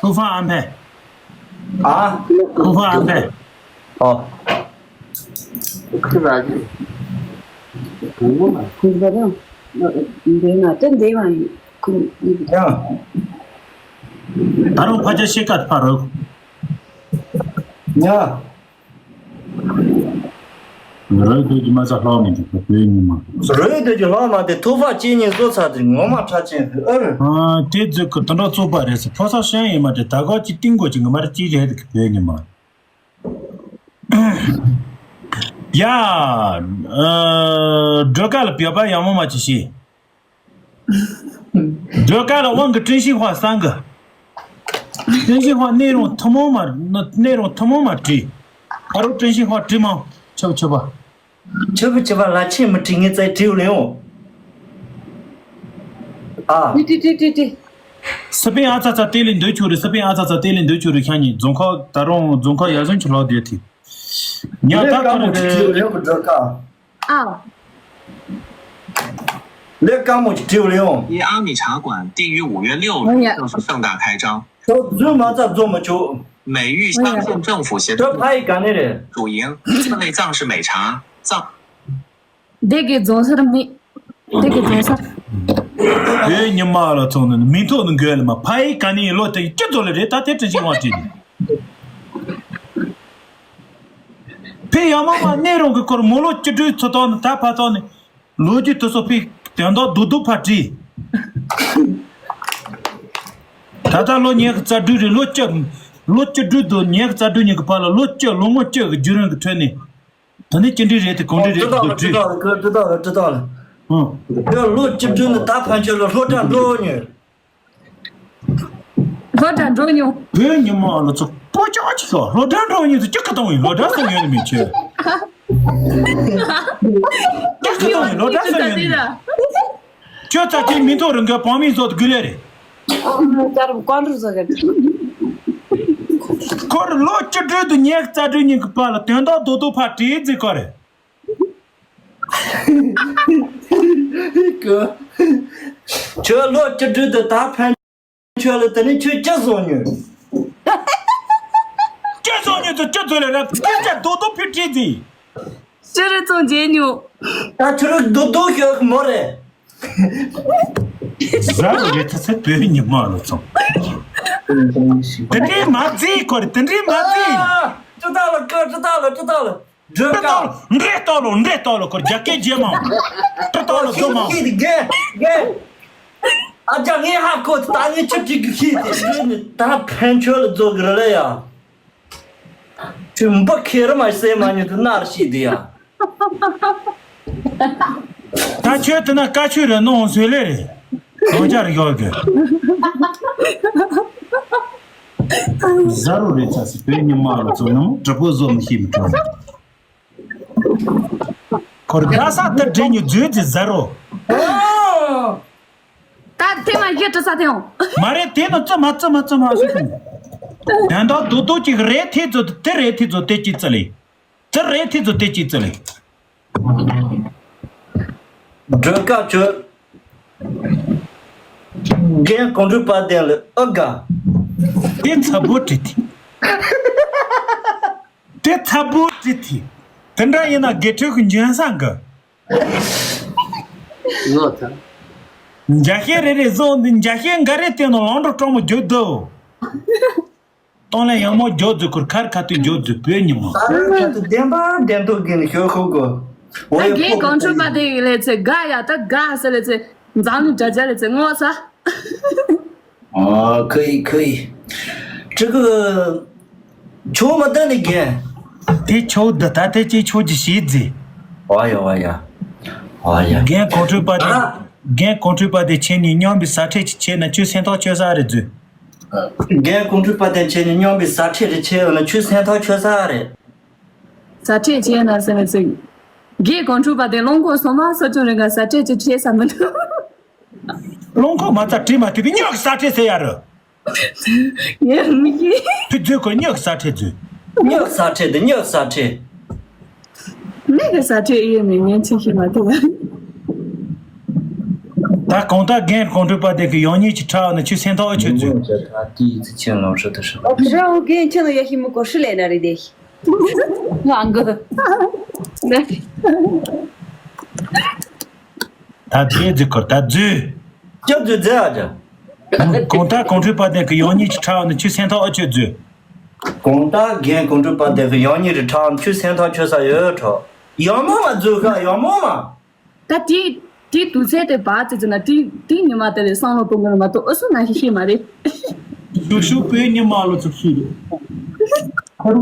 ཧྥུ་ཧྥ་ཨན་ཕེ། ཨ། ཧྥུ་ཧྥ་ཨན་ཕེ། ཨོ། ཁུ་ར་ཀི། ཁུ་ར་ཀི། འདི་ན་ཏན་དེ་མ་ཡིན། ཁུ། ཡ། ད་རུང་ཕ་ཆ་ཤེས་ཀ་ཕ་རོ། ཡ། རོའི་དུས་ཀྱི་མ་ཚ་ལྷག་མི་འདུག་བོད་ཉི་མ། རོའི་དུས་ཀྱི་ལྷག་མ་དེ་ཐུག་ཕ་ཅི་ཉིན་བཟོ་ཚར་དེ་ངོ་མ་ཁྲ་ཆེན་དེ་ཨར། ཨ་དེ་ཚོས་ཀི་དུ་འགྲོ་བཙུགས་པ་རེད་ཟེར་ཕོ་སར་ཤན་ཡིན་མ་རེད། ད་ག་ཅི་ཏིང་གོ་ཅི་ངོ་མ་རེད་ཅི་རེད་གི་བོད་ཉི་མ། ཡ། ཨ་སྒྲོལ་དཀར་ལ་བོད་པ་ཡག་མོ་མ་ཅི་ཤེས། སྒྲོལ་དཀར་ལ་དབང་གི་ཀྲིན་ཤིན་ཧྭ་སང་གི། ཀྲིན་ཤིན་ཧྭ་གནས་རུང་ཐུན་མོང་མ་གནས་རུང་ཐུན་མོང་མ་བྲིས། ཨ་རོ་ཀྲིན་ཤིན་ཧྭ་བྲིས་མང་ཆབ་ཆབ་པ། ཆབ་ཆབ་པ་ལ་ཆེ་མི་བྲིས་ངས་ཙའི་བྲིས་ལེ་འོང་། ཨ། བྲིས་བྲིས་བྲིས་བྲིས། སི་པན་ཨ་ཚ་ཚ་ཏེ་ལི་འདོད་ཆུ་རེད། སི་པན་ཨ་ཚ་ཚ་ཏེ་ལི་འདོད་ཆུ་རེད་ཤ་ཉིན་རྫོང་ཁ་ད་རུང་རྫོང་ཁ་ཡར་སོན་ཆུ་ལོག་བསྡད་དེ། ཉ་ད་ཁ་རེ་རེ་རེ། ཨ། ལས་ཀ་མོ་ཅིག་བྲིས་ལེ་འོང་།一阿米茶馆定于五月六日正式盛大开张。ཁྱོད་རྫུན་མ་རྩ་རྫུན་མ་ཆོག 美玉乡县政府协助 ཁྱོད་ཕ་ཡི་ག་ནས་རེད། 主营各类藏式美茶、藏 འདི་གའི་རྫོང་སར་མི། འདི་གའི་རྫོང་སར། བོད་ཉི་མ་ལ་ཚོགས་ནས་མི་ཐོག་ནས་འགོས་ལ་མ་ཕ་ཡི་ག་ནས་ལོ་དེ་སྐྱིད་རྫོགས་ལ་རེད། ད་དེ་དྲིན་ཆེན་དབང་བྲིས་ནས། ཕེ་ཡ་མ་མ་གནས་རང་གི་སྐོར་མོ་ལོ་བཅུ་དྲུག་ཚོ་ཐོག་ནས་ད་ཕ་ཐོག་ནས་ལོ་རྒྱུས་དེ་ཚོ་ཕེ་དོན་དག་རྡོག་རྡོག་ཕ་བྲིས། ད་ལྟ་ལོ་ཉི་ཤུ་རྩ་དྲུག་རེད། ལོ་བཅུ། ལོ་བཅུ་དྲུག་དང་ཉི་ཤུ་རྩ་དྲུག་གཉིས་ཀྱི་བར་ལ་ལོ་བཅུ་ལོ་ངོ་བཅུ་གི་བརྒྱུད་རིམ་གྱི་ཁྲོད་ནས། ད་ནི་ཅི་འདྲ་རེད་དེ་གང་འདྲ་རེད་དེ་འགྲིག་ལ་འགྲིག་ལ་འགྲིག་ལ། ཨང་། ཡ་ལོ་བཅུ་དྲུག་ནི་ད་ཕན་ཆད་ལ་སློབ་གྲྭ་འགྲོ་མྱོང་། སློབ་གྲྭ་འགྲོ་མྱོང་། བོད་ཉི་མ་ལ་ཚོ་སྤོ་ཅག་ཅིག་ལ་སློབ་གྲྭ་འགྲོ་མྱོང་དུ་ཅི་ཁ་བཏང་ཡིན། སློབ་གྲྭ་སོང་ཡོད་ནི་མི་ཆེ། ཅི་ཁ་བཏང་ཡིན། སློབ་གྲྭ་སོང་ཡོད་ནི་མི། ཁྱོད་ཚ་ཁྱིམ་མི་ཐོག་རང་གི་བང་མི་བཟོ་དགོས་ལེ་རེད། ཀ་རུ་ཀ་འགྲུབ་བཟོ་གི། ཁོར་ལོ་བཅུ་དྲུག་དུ་ཉེག་རྩ་དྲུག་ཉིན་གྱི་བར་ལ་དོན་དག་རྡོག་རྡོག་ཕར་བྲིས་རྩིས་ཁོ་རེད། ཁྱོད་ལོ་བཅུ་དྲུག་དུ་ད་ཕན་ཆོད་ལ་དེ་ནི་ཁྱོད་ཅི་བཟོ་ཉོས། ཅི་བཟོ་ཉོས་དུ་ཅི་བཟོ་ལ་རབ་སྐད་ཆ་རྡོག་རྡོག་ཕར་བྲིས་རྩིས། ཕྱི་རུ་ཚོང་རྗེས་ཉོ། ད་ཁྱོད་རུ་རྡོག་རྡོག་ཤོད་མོ་རེད། ཟ་རུ་རེད་ཚ་ཚ་བོད་ཉི་མ་ལ་ཚོང་། དེ་འདྲའི་མ་རྩིས་ཁོ་རེད། དེ་འདྲའི་མ་རྩིས། ཨ། ཅི་ད་ལ་ཀ་ཅི་ད་ལ་ཅི་ད་ལ། འདྲེ་ཏོ་ལོ་འདྲེ་ཏོ་ལོ་འདྲེ་ཏོ་ལོ་ཁོ་རྒྱ་སྐད་རྗེས་མ། ཏི་ཏོ་ལོ་ཏོ་མ། ཁྱེད་ཀྱིས་དགེ་དགེ། ཨ་ཅག་ངས་ཧ་གོ་ད་ངས་ཁྱོད་ཀྱི་གི་ཤེས་ཏེ་འདྲེ་ནི་ད་ཕན་ཆོད་ལ་རྫོགས་གི་རེད་ལ་ཡ། ཁྱོད་འབུ་ཁེ་རི་མ་ཟེར་མ་ཉིད་དུ་ནར་ཤེས་དེ་ཡ། ད་ཁྱོད་དེ་ན་བཀའ་ཆོས་རེ་གནང་བཟོས་ལེ་རེད། གང་ཅར་ཡོད་གི། ཟ་རོ་རེད་ཚ་སི་བོད་ཉི་མ་ལ་ཚོ་ནམ་གྲི་པོ་བཟོ་མི་ཤེས་མི་ཐུབ། ཁོར་རྒྱ་ས་ཏི་འདྲེ་ཉི་རྫུན་གྱི་ཟ་རོ། ད་ སྐད་ཀྲི་ས་དེ་ཡང་། མ་རེད། དེ་ནི་ཙི་མ་ཙི་མ་ཙི་མ་ཞིག་དང་། དོན་དག་རྡོག་རྡོག་ཅིག་རེད་དེ་ཚོ་དེ་རེད་དེ་ཚོ་དེ་ཅིག་ཙི་ལེ། ཙི་རེད་དེ་ཚོ་དེ་ཅིག་ཙི་ལེ། སྒྲོལ་དཀར་ཁྱོད། རྒན་གོང་དྲུག་དཔལ་ལྡན་ལ་ཨ་དགའ། དེ་ཚ་པོ་བྲིས་ཏེ། དེ་ཚ་པོ་བྲིས་ཏེ། དེ་འདྲ་ཡིན་ན་དགེ་ཕྲུག་གི་འཇོན་ས་འགའ། ངོ་ཚ། འཇའ་ཤེལ་རེ་རེ་བཟོ་འདི་འཇའ་ཤེལ་འགའ་རེ་བསྟན་ནོ་ལང་འགྲོ་སྤྲང་མོ་རྒྱུག་འདུག་གཏོང་ལེན་ཡང་མོ་རྒྱོ་རྫུ་ཁུར་ཁར་ཁ་ཏུ་རྒྱོ་རྫུ་བོད་ཉི་མ། ས་རུ་ཁ་ཏུ་བདེན་པ་བདེན་ཐོག་གི་ནི་ཤོད་ཤོད་གོ། ད་རྒན་གོང་དྲུག་པ་དེ་ཡི་ལས་ཚེ་དགའ་ཡ་ད་དགའ་ཟེར་ལས་ཚེ་འཛམ་གླིང་དྲ་རྒྱ་ལས་ཚེ་ངོ་ས། ཨ་ཁོ་ཡི་ཁོ་ཡི། ཁྲི་གུ། ཆོ་མ་ད་ནི་རྒན། དེ་ཆོ་ད་ད་དེ་ཅི་ཆོ་ཅི་ཤེས་ཟེ། ཨ་ཡ་ཨ་ཡ། ཨ་ཡ། རྒན་གོང་དྲུག་པ་དེ། ཨ། རྒན་གོང་དྲུག་པ་དེ་ཁྱེད་གཉིས་མཉམ་པའི་ཟ་ཁྲེ་ཅིག་བྱས་ན་ཁྱོད་སེམས་ཐག་ཆོད་ས་རེད་ཟེ། རྒན་གོང་དྲུག་པ་དེ་ཁྱེད་གཉིས་མཉམ་པའི་ཟ་ཁྲེ་རེ་བྱས་ཡོད་ན་ཁྱོད་སེམས་ཐག་ཆོད་ས་རེད། ཟ་ཁྲེ་བྱས་ན་ཟེར་ནས་ཟེར། རྒན་གོང་དྲུག་པ་དེ་རླངས་འཁོར་སོ་མ་སོ་ཅུང་རེ་འགའ་ཟ་ཁྲེ་ཅིག་བྱས་ས་མི་འདུག་རླངས་འཁོར་མ་རྩ་བྲིས་མ་ཐུབ་པའི་སྨྱོ་གི་ཟ་ཁྲེ་ཟེར་ཡ་རེད། ངས་མི་ཤེས། ཕི་རྫུས་ཁོ་སྨྱོ་གི་ཟ་ཁྲེ་རྫུས། སྨྱོ་གི་ཟ་ཁྲེ་དེ་སྨྱོ་གི་ཟ་ཁྲེ། མི་གི་ཟ་ཁྲེ་ཡོད་མེད་ངས་ཚིག་ཤེས་མ་ཐུབ། ད་གང་ལྟར་རྒན་གོང་དྲུག་པ་དེ་གི་ཡང་སྙིང་གི་ཁྲག་ནི་ཆུ་སེམས་ཐག་ཨ་ཆོད་ཚུལ། ད་དེའི་ཚེ་ཆེན་ལོ་ཧྲི་ད་ཧྲི། ཨོ་ཁྲ་ཨོ་རྒན་ཁྱེད་ལ་ཡ་ཤི་མི་གོ་ཧྲི་ལས་ན་རེད་དེ། ང་གི། ད་རྫུས་རྫུས་ཁོར་ད་རྫུས། སྐྱབས་རྫུས་རྫུས་ཨ་ཅག་གང་ལྟར་གོང་ཁྲོས་དཔལ་ལྡན་གྱི་ཡང་སྙིང་གི་ཁྲག་ནི་ཆུ་སེམས་ཐག་ཨ་ཆོད་རྫུས། གང་ལྟར་རྒན་གོང་ཁྲོས་དཔལ་ལྡན་གྱི་ཡང་སྙིང་གི་ཁྲག་ནི་ཆུ་སེམས་ཐག་ཆོད་ས་ཡོད་ཁྲོ། ཡག་མོ་མ་རྫུས་ཁ་ཡག་མོ་མ། ད་དེ་དེ་དུས་ཚོད་དེ་བར་ཙི་ཙི་ན་དེ་དེ་ཉི་མ་དེ་ལས་བསམ་བློ་གཏོང་གི་ལ་མ་གཏོགས་ཨུ་སུ་ན་ཤི་ཤི་མ་རེད། ཞུ་ཞུ་བོད་ཉི་མ་ལོ་ཚོ་ཤི་རེད།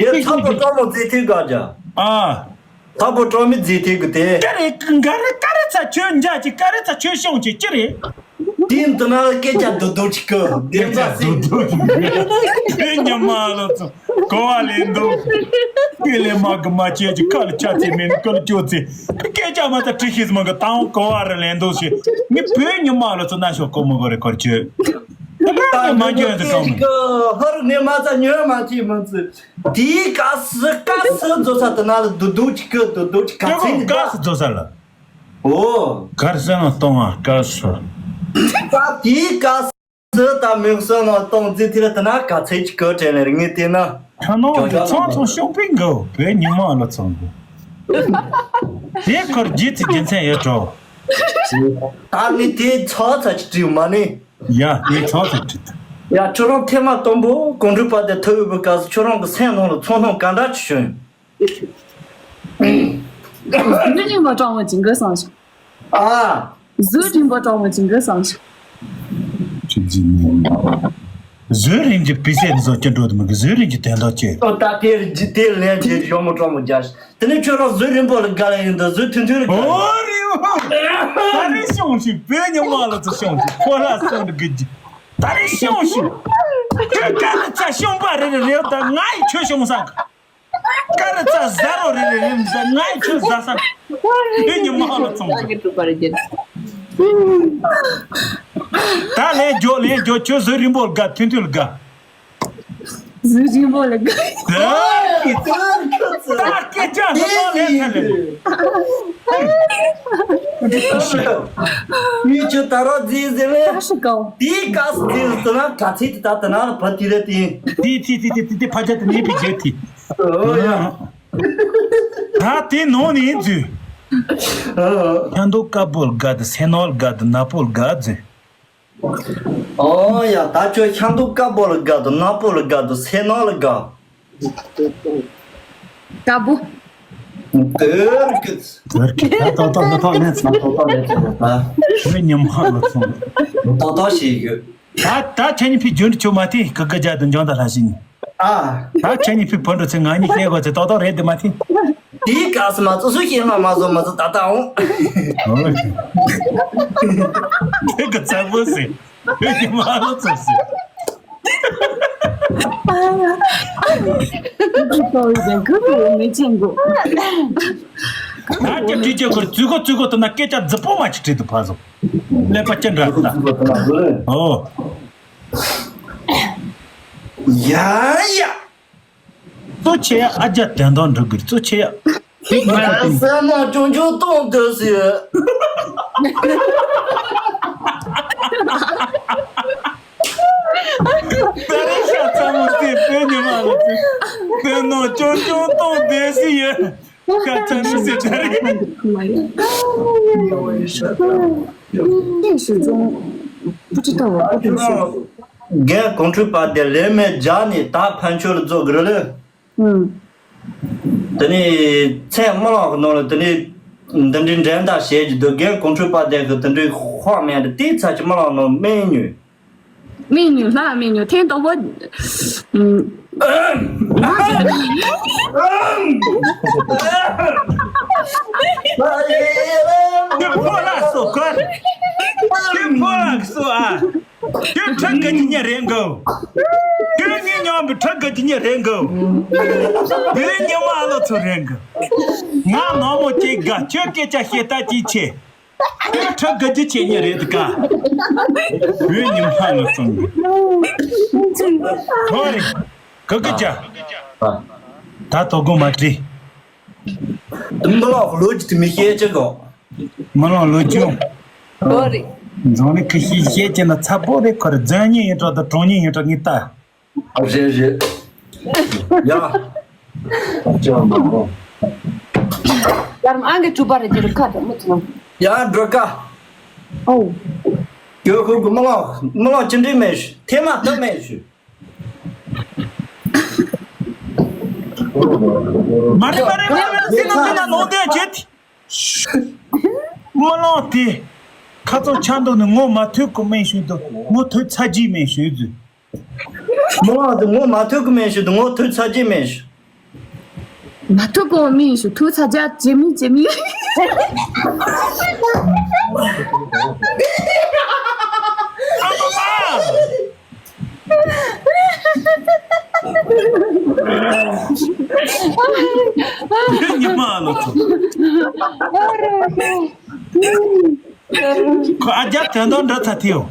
དེ་ཚ་པོ་སྤྲང་མོ་རྫིས་ཐིག་ག་ཅག་ཨ། ལྷག་པོ་སྤྲང་མི་རྫིས་ཐིག་གི་དེ། ཀ་རེ་ཀ་རེ་ཀ་རེ་ཚ་ཆོས་འཇའ་ཅིག་ཀ་རེ་ཚ་ཆོས་ཤོང་ཅིག་ཅི་རེད། དེ་འདི་ན་སྐད་ཆ་རྡོ་རྡོ་ཅིག་གི་བདེན་པ་སྲིད། བོད་ཉི་མ་ལོ་ཚོ་གོ་བ་ལེན་འདུག་སྐད་ལས་མ་གི་མ་བྱས་ཀྱི་ཁ་ལ་ཆ་ཚེ་མིན་ཁ་ལ་ཅོ་ཚེ་སྐད་ཆ་མ་ཚ་ཁྲི་ཤིས་མ་གི་དང་གོ་བ་རེ་ལེན་འདུག་ཞེས་ངས་བོད་ཉི་མ་ལོ་ཚོ་ན་ཤོག་གོ་མི་གོ་རེ་གོ་རེ་ཆོས། ད་མ་འཇོན་དུ་གང་མི། ཧ་རུ་ནས་མ་ཚ་ཉོན་མ་ཐིག་མ་ཚུ། དེའི་སྐབས་སུ་སྐབས་སུ་རྫོགས་ས་དེ་ན་ལ་རྡོ་རྡོ་ཅིག་གི་རྡོ་རྡོ་ཅིག་ག་ཚོད་ཀྱི་སྐབས་སུ་རྫོགས་ས་ལ། ཨོ། གར་སོན་ན་གཏོང་བ་སྐབས་སུ། ད་དེའི་སྐབས་སུ་ད་མིག་སོན་ན་གཏོང་རྫི་དེ་ལ་དེ་ན་ག་ཚོད་ཀྱི་གི་དྲན་ལེར་ངས་བལྟས་ན། ཁ་ནང་གི་ཚང་ཚང་ཤོག་པིང་གོ་བོད་ཉི་མ་ལ་ཚང་གོ། དེ་ཁོར་རྗེས་ཚིག་རྒྱུ་མཚན་ཡོད་འགྲོ། ད་ངས་དེ་ཚོ་ཚ་ཅིག་བྲིས་མ་ནི། ཡ་དེ་ཚོ་ཚ་བྲིས། ཡ་ཁྱོད་རང་ཐེངས་མ་དང་པོ་གོང་དྲུག་པ་དེ་ཐུག་ཡོད་པའི་སྐབས་སུ་ཁྱོད་རང་གི་སེམས་ནང་ལ་ཚོར་སྣང་ག་འདྲ་ཅིག་བྱུང་། གཟུགས་རིང་པོ་སྤྲང་བོ་ཅིག་གི་བསམ་བྱུང་། ཨ། གཟུགས་རིང་པོ་སྤྲང་བོ་ཅིག་གི་བསམ་བྱུང་། གཟུགས་རིང་གི་པི་སེ་ནི་བཟོ་སྐྱོ་འགྲོ་དུ་མི་གི་གཟུགས་རིང་གི་དོན་དག་ཅེས། ཨོ་ད་དེར་ཇི་དེར་ལན་དེ་ཡོང་མོ་སྤྲང་མོ་རྒྱ་ཤི། དེ་ནས་ཁྱོད་རང་གཟུགས་རིང་པོ་ལ་དགའ་ལ་ཡིན་ད་གཟུགས་ཐུང་ཐུང་ལ་དགའ། ཨོ་རི་བོ། ད་རེས་ཤོང་ཞིག་བོད་ཉི་མ་ལ་ཚོ་ཤོང་ཞིག་ཁོ་ར་སོང་གི་ད་རེས་ཤོང་ཞིག་ཁྱོད་ཀ་ལ་ཚ་ཤོང་པ་རེ་རེ་རེ་ད་ང་ཡི་ཁྱོད་ཤོང་ས་ག་ར་ཚ་ཟ་རོ་རེ་རེ་རེ་ད་ང་ཡི་ཁྱོད་ཟ་ས་བོད་ཉི་མ་ལ་ཚོང་ཞིག་ད་ལན་རྒྱོ་ལན་རྒྱོ་ཁྱོད་གཟུགས་རིང་པོ་ལ་དགའ་ཐུང་ཐུང་ལ་དགའ། གཟུགས་རིང་པོ་ལ་དགའ། ད་སྐད་ཆ་ཧ་ལས་ཐལ་ལེ། མི་ཆུ་ད་རོ་རྫིས་ཟེར་བས། ད་ཧྲི་ཀའོ། དེའི་སྐབས་སུ་རྫིས་ཟེར་ན་ག་ཚིག་དེ་ད་དེ་ན་ལ་བ་དེ་རེད་དེ། དེ་དེ་དེ་དེ་དེ་ཕ་ཆ་དེ་ནས་པི་རྒྱལ་དེ། ཨོ་ཡ། ད་དེ་ནང་ནས་འཛུལ། ཨོ། ཁྱང་དུ་དཀར་པོ་ལ་དགའ་དུ་སེར་ནག་ལ་དགའ་དུ་ནག་པོ་ལ་དགའ་འཛུལ། ཨོ་ཡ་ད་ཁྱོད་ཤང་ཏོག་དཀར་པོ་ལ་དགའ་དང་ནག་པོ་ལ་དགའ་དང་སེར་ནག་ལ་དགའ། དཀར་པོ། དེར་གི། དེར་གི་ད་ཏོག་ཏོག་མི་ཐོག་ལེན་ཚང་ཏོག་ཏོག་ལེན་ཚང་ད། ཁྱོད་ཉམས་ཧ་ལོ་ཚང་། ཏོག་ཏོག་ཞིག་ཡོད། ད་ད་ཁྱེད་གཉིས་ཕི་རྒྱུན་དུ་ཆོ་མ་ཐེ་གི་གི་རྒྱ་དང་འཇང་ད་ལྷ་ཞིང་། ཨ། ད་ཁྱེད་གཉིས་ཕི་བོད་འགྲོ་ཚེ་ང་གཉིས་སྐད་གོ་ཚེ་ཏོག་ཏོག་རེད་དེ་མ་ཐེ། དེའི་སྐབས་སུ་མ་ཚོ་སུ་ཤེས་ང་མ་བཟོ་མ་ཚོ་ད་ལྟ་འོང་། དེ་གི་ཚ་བོ་ཟེར། དེ་གི་མ་ལོ་ཚོ་ཟེར། ཁོ་ཚོ་མི་ཅན་གོ། ཁོ་ ད་ཀྱི་བྲིས་ཀྱི་གོ་རེ་ཙུ་གོ་ཙུ་གོ་དུ་ན་སྐད་ཆ་རྫི་པོ་མ་ཅིག་བྲིས་དུ་ཕ་ཟོ། ཀླད་པ་ཅི་འདྲ་ད། ཨོ། ཡ་ཡ། གཙོ་ཆེ་ཡ་ཨ་ཅག་དོན་དག་འགྲུབ་གི་གཙོ་ཆེ་ཡ། ང་སེམས་ནང་ཆུང་ཆུང་གཏོང་འདོད་ཟེར། ད་རེས་ཤ་ཚ་མོ་སྟེ་བོད་ཉི་མ་ལ་ཚེ་བོད་ནང་ཆུང་ཆུང་གཏོང་འདོད་ཟེར་ཡོད། ཤ་ཚ་མོ་སྟེ་ད་རེས། རྒན་གོང་འཕྲོས་པ་དེ་ལས་མེད་རྒྱ་ནས་ད་ཕན་ཆོད་ལ་རྫོགས་གི་རེད་ལེ། ཨུམ། དེ་ནས་ཚེ་རྨི་ལམ་གི་ནང་ལ་དེ་ནས་འདི་འདྲའི་འགྲན་ཟླ་བྱེད་ཀྱི་འདུག་རྒན་གོང་འཕྲོས་པ་དེ་གི་དེ་འདྲའི་དཔག་མེད་དེ་ཚ་ཅི་རྨི་ལམ་ནང་སྨན་ཉོས། སྨན་ཉོས་ལྷ་སྨན་ཉོས་ཐེངས་དང་པོ། ཨུམ། ཁྱོད་ཕོ་ལ་སོ་གར། ཁྱོད་ཕོ་ལ་སོ་ཨ། ཁྱོད་ཁྲག་ག་ཅི་ཉེ་རེད་འགོ། ཁྱོད་ངའི་མཉམ་པའི་ཁྲག་ག་ཅི་ཉེ་རེད་འགོ། དེ་རིང་ཉི་མ་ཨ་ལོ་ཚོ་རེད་འགོ། ང་ནག་མོ་ཅིག་དགའ་ཁྱོད་སྐད་ཆ་བཤད་ལྟ་ཅི་ཆེ། ཁྱོད་ཁྲག་ག་ཅི་ཆེ་ཉེ་རེད་དཀའ། བོད་ཉི་མ་ཨ་ལོ་ཚོ་འགོ། ཧོ་རེད། ག་གི་ཅག་ད་དོ་དགོང་མ་བྲིས། དུམ་བུ་ལོག་ལོ་ཅི་དུ་མི་ཤེས་ཅི་གོ། མི་ལོག་ལོ་ཅུང་། ཧོ་རེད། འཛམ་གླིང་ཁ་ཤས་བཤད་ཀྱི་ན་ཚ་པོ་རེད་ཁོ་རེ་རྫོང་ཉིན་ཡིན་གྲོགས་དང་གྲོང་ཉིན་ཡིན་གྲོགས་ངས་ལྟ། རེད་རེད། ཡ། ཡར་མ་ཨང་གི་གྲུ་པ་རེད་དེ་རུ་ཁ་དང་མི་ཚང་། ཡ་འགྲོ་ཀ་ཨོ། ཀྱོ་ཁུ་གུ་མི་ལོག་མི་ལོག་ཅི་འདྲའི་མེད་ཤི་ཐེ་མ་ཐུབ་མེད་ཤི། མ་རེད་མ་རེད་མ་རེད་མ་རེད་སེམས་ལ་མི་ལ་ལོག་བསྡད་བྱེད། མི་ལོག་དེ། ཁ་ཚོ་ཆ་འདུག་ནི་ངོ་མ་ཐོས་ཀུ་མེད་ཞུས་འདུག་ངོ་ཐོས་ཚ་རྒྱུས་མེད་ཞུས་འདུག་མི་ལོག་དེ་ངོ་མ་ཐོས་ཀུ་མེད་ཞུས་འདུག་ངོ་ཐོས་ཚ་རྒྱུས་མེད་ཞུ། མ་ཐོས་ཀུ་མེད་ཞུ་ཐོས་ཚ་རྒྱུ་ཇེ་མི་ཇེ་མི། ཉི་མ་ལོ་ཚོ། ཁོ་ཨ་རྒྱ་དོན་དག་འདྲ་ཚ་ཐིའོ།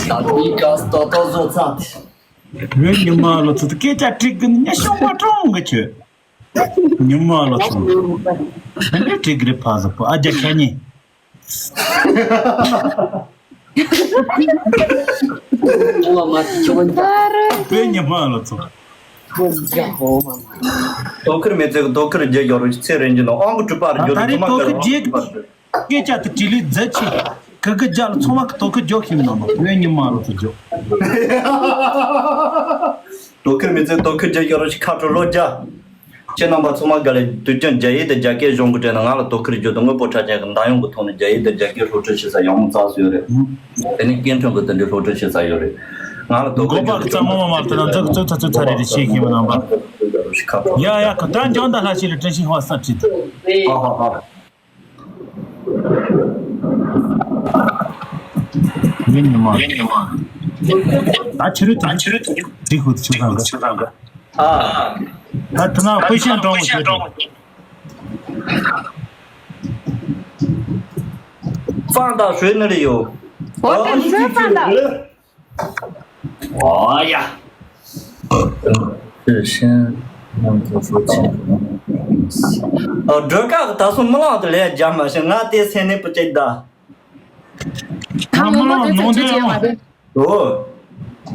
ད་ནི་ཀ་སྟོ་ཏོ་བཟོ་ཚ་ཐི། བོད་ཉི་མ་ལོ་ཚོ་སྐད་ཆ་དྲིས་གི་ནི་ཤོང་མ་གྲོང་གི་ཆོས། ཉི་མ་ལོ་ཚོ། དེ་འདྲ་དྲིས་གི་རེད་ཕ་ཟོ་པོ་ཨ་རྒྱ་ཁ་ཉིན། བོད་ཉི་མ་ལོ་ཚོ། དོ་ཁུར་མེད་ཚེ་དོ་ཁུར་རྒྱག་ཡོད་རུ་ཚེ་རིང་གི་ནང་ཨང་གི་གྲུ་པར་ད་རྒྱུ་ད་རེད་རེད་ཚོ་མ་དོ་ཁུར་ཁུར་རྒྱག་སྐད་ཆ་དེ་དྲིས་ལས་རྫ་ཆེ། གི་གི་རྒྱ་ལ་ཚོ་མ་གི་དོ་ཁུར་རྒྱོ་ཤིམ་ནང་ནོ་བོད་ཉི་མ་ལོ་ཚོ་རྒྱོ། དོ་ཁུར་མེད་ཚེ་དོ་ཁུར་རྒྱག་ཡོད་རུ་ཁ་དྲོ་ལོ་རྒྱ། ཁྱེད་རྣམ་པ་ཚང་མ་ག་ལེ་དུས་རྒྱུན་རྒྱ་ཡིག་དང་རྒྱ་སྐད་གཞུང་གི་གྲས་ནས་ང་ལ་དོ་ཁུར་རྒྱུ་དང་དངོས་པོ་ཁྲ་ཅན་གྱི་མདའ་ཡོང་གི་ཐོག་ནས་རྒྱ་ཡིག་དང་རྒྱ་སྐད་སློབ་ཁྲིད་བྱེད་ས་ཡག་མོ་རྩ་སུ་ཡོད་རེད། དེ་ནས་སྐད་འཕྲིན་གྱི་དེ་འདྲའི་སློབ་ཁྲིད་བྱེད་ས་ཡོད་རེད། ང་ལ་དོ་ཁུར་མགོ་པ་རྒྱུ་གི་རྩ་མོ་མ་མ་དེ་ན་འཛུགས་བཙུགས་ཚ་ཚོད་ཚ་རེ་རེ་བྱེད་ཤེས་མི་རྣམ་པ། ཡ་ཡ་ཁོ་ད་འཇོན་ད་ལྷ་ཤི་ལ་བཀྲ་ཤིས་ཧོ་ས་ཁྲིད། ཧ་ཧ་ཧ། ཡིན་ཉི་མ། ད་ཕྱི་རོལ་དུ་ད་ཕྱི་རོལ་དུ་ཏྲི་ཧུ་ཆུ་ཁང་གི། ཨ། ད་དུ་ན་དཔེ་ཤེས་འགྲོ་མོ་བྱེད་དོ། ཧྥང་དང་ཧྲུའེ་ནི་ལི་ཡོད། ཨོ་ད་ཧྲུའེ་ཧྥང་དང་། ཨོ་ཡ། ཨ། སྒྲོལ་དཀར་གི་ད་སོ་མི་ལང་དུ་ལས་རྒྱ་མ་ཞིག་ང་དེ་སེམས་ནས་པུ་ཅིག་ད། ད་ངོ་མ་དེ་ཚོ་ཅི་བྱས་པ་རེད། ཨོ།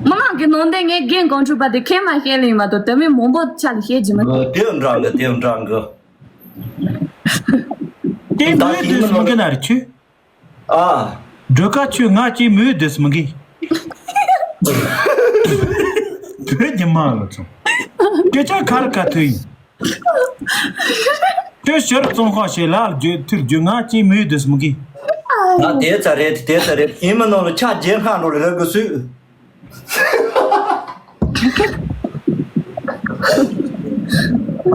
མི་ལང་གི་ནང་དེ་ངས་རྒན་གོང་ཆུ་པ་དེ་ཁས་མ་བཤད་ལེ་མ་གཏོགས་དེ་མིན་མང་པོ་ཆ་ལ་བཤད་ཀྱི་མི་འདུག་དེ་འདྲ་གི་དེ་འདྲ་གི། དེ་མོས་དུས་སུ་མི་གི་ན་རེ་ཆུ། ཨ། སྒྲོལ་དཀར་ཁྱོད་ང་ཅིག་མོས་དུས་སུ་མི་གི། བོད་ཉི་མ་ལ་ཚོ། སྐད་ཆ་ཁ་ལ་ཁ་ཐོས་ཡིན། དུས་ཕྱིར་བཙོང་ཁ་ཞེ་ལ་བརྗོད་ཐུར་བརྗོད་ང་ཅིག་མོས་དུས་སུ་མི་གི། ང་དེ་ཚ་རེད་དེ་ཚ་རེད་ཡིན་མི་ནོར་ལ་ཆ་རྗེས་སྔ་འགྲོ་ལ་རག་གི་སུས།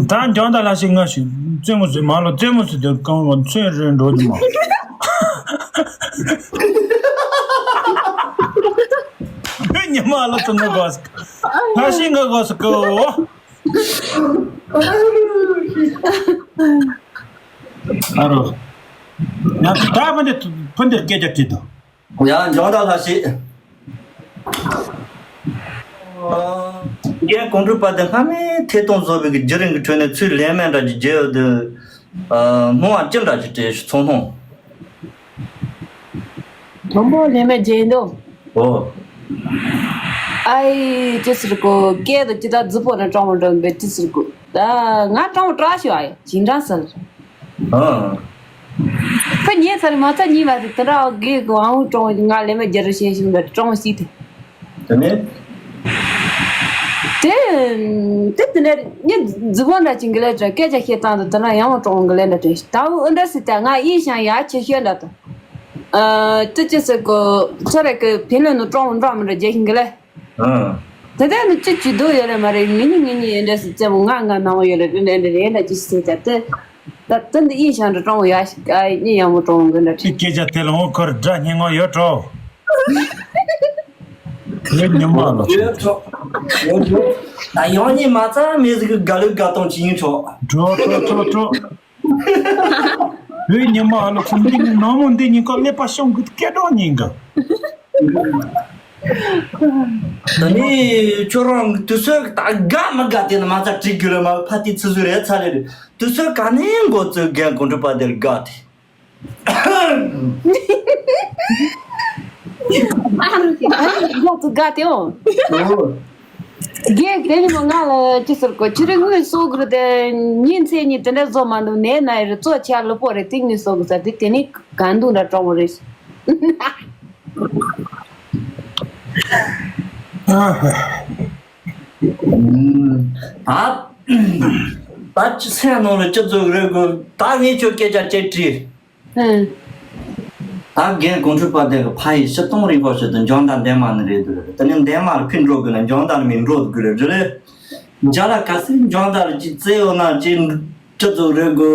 ད་འཇང་ད་ལ་ཞིག་ང་ཞིག་རྩེད་མོ་ཟིག་མ་ལོ་རྩེད་མོ་ཟིག་དེ་གང་བ་ཚོན་རེ་འགྲོ་རྒྱུ་མ། བོད་ཉི་མ་ལ་ཚོ་ང་དགོས་ལ་ཞིག་ང་དགོས་ཀོ། ཨ་རོ། ཡང་ད་ཕ་འདི་ཕ་འདིར་སྐད་ཆ་དྲིས་དང་། ཡང་འཇང་ད་ལྷ་ཞིག་རྒན་གོང་དྲུག་པ་དེ་སྔ་མའི་ཐད་གཏོང་བཟོ་བའི་གི་བརྒྱུད་རིམ་གི་ཁྲོད་ནས་ཚུར་ལན་མེད་འདྲ་ཅིག་བརྗེ་ཡོད་དུས། སྨོན་བ་ཅི་འདྲ་ཅིག་སྤྲད་ཚོང་ལྷུང་། དང་པོ་ལན་མེད་བརྗེ་འདུག་ཨོ། ཨའི་ཅི་ཟེར་གོ་སྐད་དུ་ཅི་ད་རྫི་པོ་ན་སྤྲང་བོ་འགྲོ་འབད་ཅི་ཟེར་གོ་ད་ང་སྤྲང་བོ་སྐྲག་ཤོག་ཨའི་ཇིང་སྐྲག་ཟེར། ཨ། ཁོ་ཉལ་ཚར་མ་ཚར་གཉིད་མ་དེ་དེ་འདྲ་གི་གོ་ཨང་སྤྲང་བོ་ང་ལན་མེད་བརྗེ་རུ་ཤེས་ཤིང་འབད་སྤྲང་བོ་སྲིད་དེ། དེ་ནས། དེ་དེ་དེ་ནས་ངས་རྫི་བོ་འདྲ་ཅིག་གི་ལས་དྲན་སྐད་ཆ་བཤད་སྟངས་དང་དེ་ན་ཡང་སྤྲང་བོ་གི་ལས་འདྲ་དྲན་ད་འུ་འདྲ་སྲིད་ད་ང་ཡིན་ཞང་ཡ་ཆེ་ཤོས་འདྲ་དང་། ཨ། དེ་ཅི་ཟེར་གོ་ཚོ་རེ་གི་ཕིན་ལེ་ནུ་སྤྲང་བོ་འདྲ་མི་འདྲ་རྒྱལ་ཤིང་གི་ལས། ཨ། དེ་ལྟར་ནི་ཅི་ཅི་འདུག་ཡོད་རེད་མ་རེད། ངེད་གཉིས་ངེད་གཉིས་ཡིན་འདྲ་སྲིད་རྩེ་མོ་ང་ང་ནང་བ་ཡོད་རེད་རེད་འདྲ་རེད་འདྲ་ཅི་ཟེར་ད་དེ། ད་དེ་འདི་ཡིན་ཞང་འདྲ་སྤྲང་བོ་ཡ་ཞིག་ཨ་གཉིས་ཡང་མོ་སྤྲང་བོ་གི་འདྲ་ཁྱི་ཁྲིད། སྐད་ཆ་དེ་ལ་འོ་ཁོར་དགྲ་སྙིང་བ་ཡོད་འགྲོ། ལོས་ཉི་མ་ལ། ཡོད་ཆོག་ཡོད་ཆོག་ད་ཡང་ཉིན་མ་ཚང་མེད་ཟིག་གི་དགའ་ལོས་དགའ་སྟོང་ཅི་ཡིན་ཆོག་འགྲོ་འགྲོ་འགྲོ་འགྲོ། ལོས་ཉི་མ་ལ་ཁོ་འདི་ནང་མོ་འདི་ཉིན་ཀ་ཀླད་པ་ཤོང་གི་སྐད་གྲོགས་ཉིན་ག་ད་ནི་ཁྱོད་རང་དུས་ཚོད་ད་དགའ་མི་དགའ་དེ་ནི་མ་ཚད་དྲི་རྒྱུ་རེད་མ་ཕ་དེ་ཚི་ཚུ་རེད་ཚ་རེད། དུས་ཚོད་ག་ནས་འགོ་བཙུགས་རྒན་གོང་དྲུག་པ་དེར་དགའ་དེ། ཨ་རུ་ཨ་རུ་དགའ་དེ་འོ། རྒན་དེ་ནི་མ་ང་ལ་ཅི་ཟེར་གོ་ཁྱི་རེ་དངུལ་གསོག་དགོས་དེ་ཉིན་མཚན་གཉིས་དེ་འདྲ་བཟོ་མ་འདུག་ནས་ན་ཡི་རེ་གཙོ་ཆ་ལུ་པོ་རེ་ཏིང་ནི་གསོག་དགོས་ས་དེ་དེ་ནི་ག་འདུག་འདྲ་གྲོགས་མོ་རེད། ད་ད་ཅི་སེམས་ནང་ལ་ཅི་ཙོག་རེད་གོ་ད་ངས་ཁྱོད་སྐད་ཆ་ཅིག་དྲིས། ཨང་། ད་རྒན་གོང་ཁྲོས་པ་དེ་གི་ཕ་ཡི་ཤི་སྟོང་རིང་པོ་ཞིག་ཏུ་འཇང་ད་འདན་མ་ནི་རེད་འདུག་རེད། དེ་ནས་འདན་མ་ལ་ཕི་འགྲོ་དགོས་ན་འཇང་ད་ནི་མི་འགྲོ་དགོས་རེད་རེད། འཇ་ལ་ག་སེ་འཇང་ད་ལ་ཅི་བཙལ་ཡོད་ན་ཅི་ཅི་ཙོག་རེད་གོ་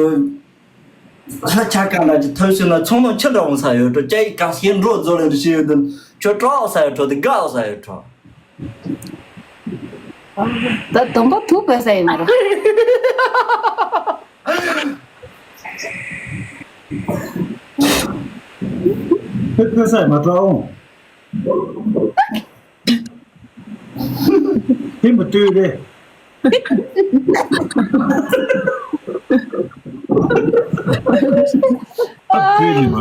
ལྷ་ཆ་ག་ལ་ཅི་ཐབས་ཤེས་ན་ཚོང་ནང་ཆི་འདྲ་འོང་ས་ཡོད་འགྲོ་ཅ་ཡི་ག་ཤེས་འགྲོ་རྫོ་ལ་རི་ཤི་ཡོད་དུ་ཁྱོད་སྤྲོ་འོང་ས་ཡོད་འགྲོ་དེ་དགའ་འོང་ས་ཡོད་འགྲོ། ད་དུམ་པ་ཐུག་པའི་ས་ཡིན་མ་རེད། ཐུག་པའི་ས་ཡིན་མ་འགྲོ་འོང་། ཐིམ་པ་ལྟོས་རེད། ཨ་ལྟོས་ནི་མ།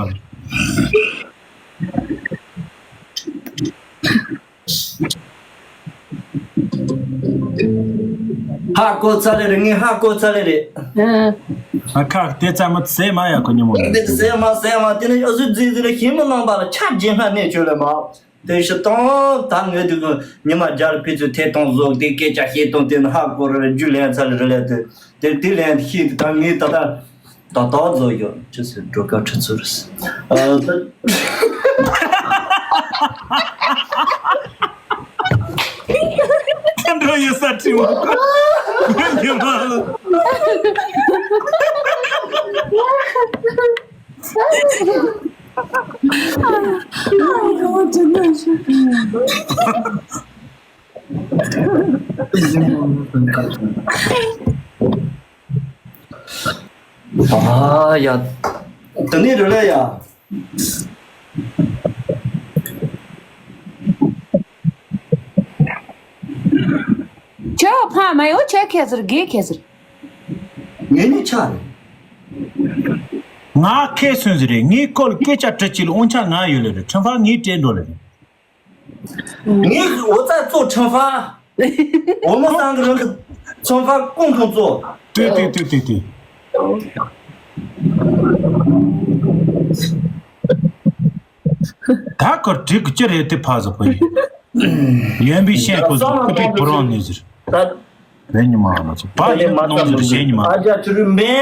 ཧ་གོ་ཚར་ལེ་རེད། ངས་ཧ་གོ་ཚར་ལེ་རེད། ཨ་ཁ་དེ་ཙམ་མ་ཟེ་མ་ཡ་གོ་ཉི་མོ་ལ། དེ་ཟེ་མ་ཟེ་མ་དེ་ནི་ཨ་ཟུ་ཛི་ཛི་ལ་ཤིང་མོ་ནང་པ་ལ་ཆ་རྗེས་སྔ་གནས་ཆོད་ལེ་མ། དེ་ཤི་སྟོང་ད་ངོས་དུ་ཉི་མ་རྒྱལ་ཕི་ཚུ་ཐེ་གཏོང་བཟོ་དེ་སྐད་ཆ་བཤད་སྟོང་དེ་ནི་ཧ་གོ་རེ་རེ་རྒྱུ་ལན་ཚར་ལེ་རེ་ལེ་དེ་དེ་དེ་ལན་ཤི་ད་ངས་ད་ད། ད་ལྟ་བཟོ་ཡོད་ཅི་ཟེར་འགྲོ་ཀ་ཁྲི་ཚུར། ཁྱེད་འགྲོ་ཡོད་ས་ཁྲི་མོ་ཉི་མ་ལ། ཨ་ཡ། དེ་ནས་རེད་ལ་ཡ། ཁྱོད་ཕ་མ་ཡོད་ཁྱོད་ཁེ་ཟེར་དགེ་ཁེ་ཟེར། ངེད་གཉིས་ཆ་རེད། ང་ཁེ་སུན་ཟེར་རེད། ངའི་སྐོར་སྐད་ཆ་དྲི་ཅི་ལ་དབང་ཆ་ང་ཡོད་ལེ་རེད། ཁྲིམས་ཕ་ངའི་སྤྲད་འགྲོ་ལེ་རེད། ངའི་འོ་ཙ་གཙོ་ཁྲིམས་ཕ། འོ་མོ་སང་གི་རང་གི་ཚོང་ཁང་ཀུང་ཀུང་གཙོ། ཏུ་ཏུ་ཏུ་ཏུ་ཏུ། ད་ཁར་བྲིས་གི་ཅི་རེད་དེ་ཕ་ཟ་ཕ་ཡིན། ཡོན་པའི་ཤན་ཁོ་ཟ་ཁོ་པའི་ཁོ་རང་ནས་ཟེར། ད་རེ་ཉི་མ་ང་ཚོ་བ་ཡིན་ནོ་ཟེར་གཞན་ཉི་མ། ཨ་ཅག་ཚུ་རུ་མེ་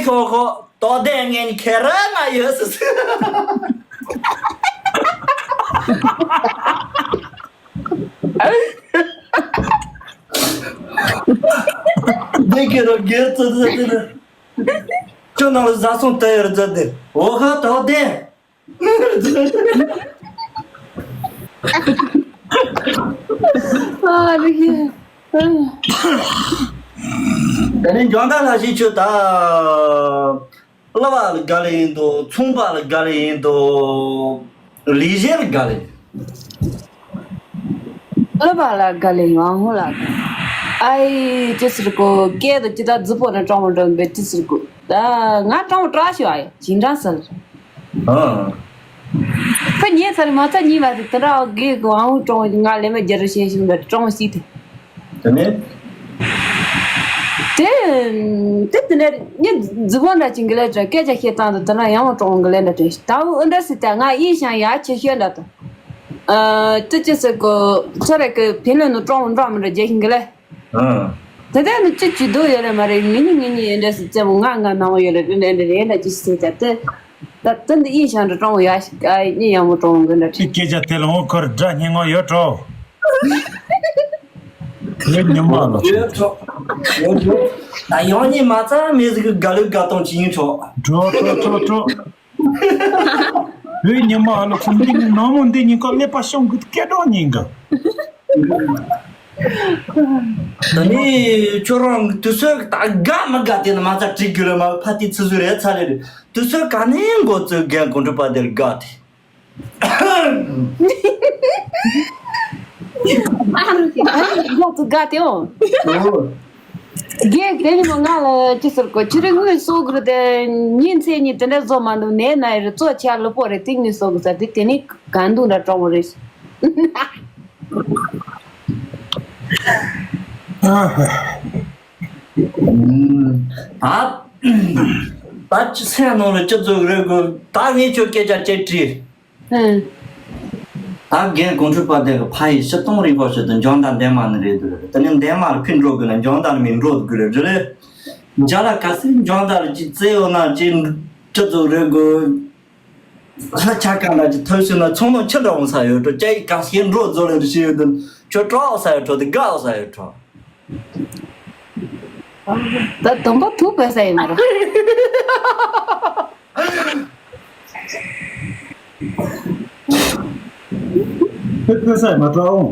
ཤོག་ཁོ། དོ་དེ་ངན་ཁེ་ར་ང་ཡོད་སི་སི། དེ་ཁེ་ར་གེར་ཙི་ཙི་ཙི། ཁྱོད་ནང་ལ་བཟའ་སོང་དེ་ཡར་ཙི་དེ་འོ་ཁ་དོ་དེ། ཨ་རིག་ཡ། ད་ནི་འཇང་ད་ལ་ཞིག་ཆུ་ད། གླུ་བ་ལ་དགའ་ལེ་ཡིན་དོ། ཚོང་པ་ལ་དགའ་ལེ་ཡིན་དོ། ལས་བྱེད་ལ་དགའ་ལེ། གླུ་བ་ལ་དགའ་ལེ་ཡང་ཧོ་ལ། ཨའི་ཅི་ཟེར་གོ། སྐད་དུ་ཅི་ད་རྫི་པོ་ན་སྤྲང་བོ་འགྲོ་འབད་ཅི་ཟེར་གོ། ད་ང་སྤྲང་བོ་སྐྲག་ཤོག་ཨའི་ཇིང་ཀྲང་ཟེར། ཨ། ཁོ་ཉལ་ཚར་མ་ཚར་གཉིས་པ་དེ་དེ་འདྲ་གི་གོ་ཨང་སྤྲང་བོ་ང་ལས་མ་རྒྱ་རུ་ཤེས་ཤིང་འདྲ་སྤྲང་བོ་ཞིག་དེ། དེ་ནས། དེ་དེ་འདྲ་ཉི་རྫི་བོ་འདྲ་ཅིག་གི་ལས་འདྲ་སྐད་ཆ་བཤད་སྟངས་དང་དེ་འདྲ་ཡང་སྤྲང་བོ་གི་ལས་འདྲ་དྲན་ད་འུ་འདྲ་སི་ད་ང་ཡིན་ཞང་ཡ་ཆེ་ཤོས་འདྲ་དང་། ཨ་ཏི་ཅི་ཟེར་གོ། ཚོ་རེ་གི་ཕིན་ལན་ནུ་སྤྲང་བོ་འདྲ་མི་འདྲ་རྒྱལ་ཤིང་གི་ལས། ཨ། དེ་དག་ནི་ཅི་ཅི་འདུག་ཡོད་རེད་མ་རེད། ངེད་གཉིས་ངེད་གཉིས་ཡིན་འདྲ་སི་རྩེ་མོ་ང་ང་ནང་བ་ཡོད་རེད་རེད་འདྲ་རེད་འདྲ་ཅི་ཟེར་ད་དེ། ད་དེ་འདི་ཡིན་ཞང་འདྲ་སྤྲང་བོ་ཡ་ཞིག་ཨ་ཡིན་ཡང་མོ་སྤྲང་བོ་གི་འདྲ་ཅི་དྲན། སྐད་ཆ་དེ་ལ་འོ་ཁོར་དགྲ་སྙན་ངོ་ཡོད་འགྲོ། ལོ་ཉི་མ་ལོ། ཡོད་ཆོག་ཡོད་ཆོག་ད་ཡང་ཉི་མ་ཙམ་མེད་ཟིག་གི་དགའ་ལོས་དགའ་སྟོང་ཅི་ཡིན་ཆོག་འགྲོ་འགྲོ་འགྲོ་འགྲོ། ལོ་ཉི་མ་ལོ་ཁོ་འདི་ནི་ནང་མོ་འདི་ཉིན་ཀ་ཀླད་པ་ཤོང་གི་སྐད་གྲགས་ཉིན་གི། ད་ནི་ཁྱོད་རང་དུས་ཚོད་ད་དགའ་མི་དགའ་དེ་ནི་མ་ཚ་དྲིས་རྒྱུ་རེད་མ་ཕ་དེ་ཚི་ཚུ་རེད་ཚ་རེད། དུས་ཚོད་ག་ནས་འགོ་བཙུགས་རྒན་གོང་ཁྲོ་པ་དེར་དགའ་དེ། ཡག་ཏུ་དགའ་སྟེ་འོང་། རྒན་དེ་ནི་མོ་ང་ལ་ཅི་ཟེར་གོ་ཕྱི་རིག་དངོས་སོགས་དགོས་ཏེ་ཉིན་མཚན་གཉིས་དེ་འདྲ་བཟོ་མ་འདུག་ནས་ན་རི་གཙོ་ཆ་ལུ་པོ་རེ་ཏིང་ངེ་སོགས་དགོས་ས་དེ་དེ་ནི་གང་འདུག་འདྲ་གྲོགས་མོ་རེད། ད་ད་ཅི་སེམས་ནང་ལ་ཅི་ཚོད་རེད་དགོས་ད་ངས་ཁྱོད་སྐད་ཆ་ཅིག་དྲིས། ཨང་། ད་རྒན་གོང་ཁྲོ་པ་དེ་གི་ཕ་ཡི་ཤི་སྟོང་རིང་པོ་ཞིག་ཏུ་འཇང་ད་འདན་མ་ནི་རེད་འདུག་རེད། དེ་ནི་འདན་མ་ལ་ཕི་འགྲོ་དགོས་ན་འཇང་ད་ནི་མི་འགྲོ་དགོས་རེད་རེད། འཇང་ལ་ག་སེ་འཇང་ད་ལ་ཅི་བཙལ་ཡོད་ན་ཅི་ཅི་ཚོད་རེད་དགོས། ལྷ་ཆ་གང་ལ་ཅི་ཐོས་ཤིག་ན་ཚོང་ནོ་ཆི་འདྲ་འོང་ས་ཡོད་འགྲོ་ཅི་ཡི་ག་སེ་འགྲོ་རྫོ་ལ་རི་ཤི་ཡོད་དུ་ཁྱོད་སྤྲོ་ས་ཡོད་འགྲོ་དེ་དགའ་ས་ཡོད་འགྲོ། ད་དུམ་པ་ཐུག་པའི་ས་ཡིན་མ་རེད། ཐུག་པའི་ས་ཡིན་མ་རེད། ཨོ།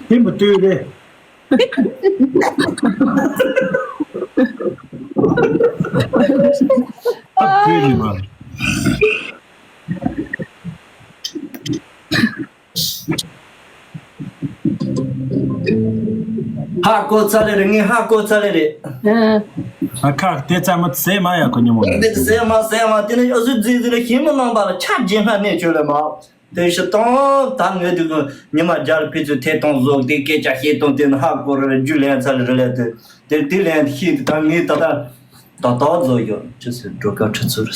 ཐིམ་པ་ལྟོས་རེད། ཨ་ལྟོས་ནི་མ། ཧ་གོ་ཚ་ལེ་རེད། ངས་ཧ་གོ་ཚ་ལེ་རེད། ཨ་ཁ་དེ་ཚ་མ་ཟེ་མ་ཡ་གོ་ཉི་མོ་ལ། དེ་ཟེ་མ་ཟེ་མ་དེ་ནི་ཨ་ཟུ་ཛི་ཛི་ལ་ཤིང་མོ་ནང་པ་ལ་ཆ་རྗེས་མ་གནས་ཆོད་ལེ་མ། དེ་ཤི་སྟོང་ད་ངས་དེ་གི་ཉི་མ་རྒྱལ་ཕི་ཚུ་ཐེ་གཏོང་བཟོ་དེ་སྐད་ཆ་བཤད་སྟོང་དེ་ནི་ཧ་གོ་རེ་རྒྱུ་ལེན་ཚ་ལེ་རེ་ལེ་དེ་དེ་དེ་ལེན་ཤི་ད་ངས་ད་ད། ད་ལྟ་བཟོ་ཡོད་ཅི་ཟེར་འགྲོ་ཀ་ཁྲི་ཚུར།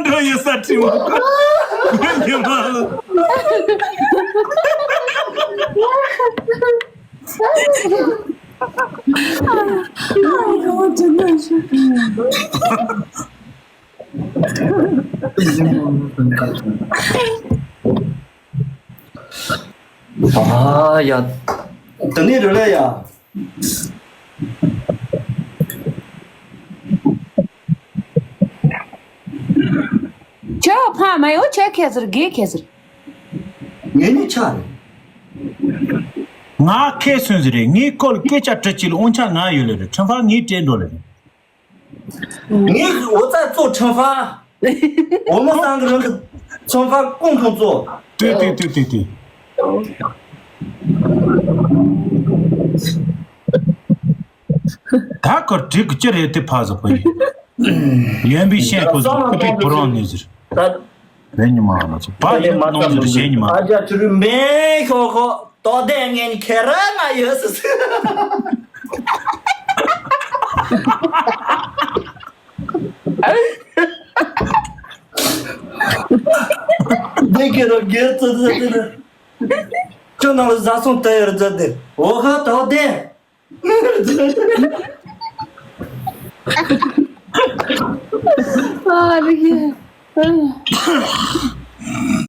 འགྲོ་ཡོད་ས་ཁྲི་མོ་ཉི་མ་ལ། ཨ་ཡ། དེ་ནི་རེད་ལ་ཡ། ཁྱོད་ཕ་མ་ཡོད་ཁྱོད་ཁེ་ཟེར་དགེ་ཁེ་ཟེར། ངེད་གཉིས་ཆ་རེད། ང་ཁེ་སོན་ཟེར་རེད། ངའི་སྐོར་སྐད་ཆ་དྲི་ཅིག་ལ་དབང་ཆ་ང་ཡོད་ལེ་རེད། ཁྲིམས་ཕ་ངའི་སྤྲད་འགྲོ་ལེ་རེད། ངས་འོ་ཙ་གཙོ་ཁྲིམས་ཕ། འོ་མོ་སང་གི་རང་གི་ཚོང་ཁང་ཀུང་ཀུང་གཙོ། ཏེ་ཏེ་ཏེ་ཏེ་ཏེ། ད་ཁར་བྲིས་གི་ཅི་རེད་དེ་ཕ་ཟ་པ་ཡིན། ཡོན་པི་ཤན་ཁོ་ཟིག་ཁོ་པའི་ཁོ་རང་ནས་ཟེར། ད་རེ་ཉི་མ་ལ་ཚོ་བ་ཡོད་ནོ་ཟེར་གཞན་ཉི་མ། ཨ་ཅག་ཚུ་རུ་མེ་ཤོག་ཤོག་ཏོ་དེ་ངན་ཁེ་ར་ང་ཡོད་སི་སི། དེ་ཁེ་ར་གེ་ཙི་ཙི་ཙི་ནི། ཁྱོད་ནང་ལ་བཟའ་སོང་དེ་ཡར་མཛད་དེ་འོ་ཧ་ཏོ་དེ། ཨ་རིག་ཡ།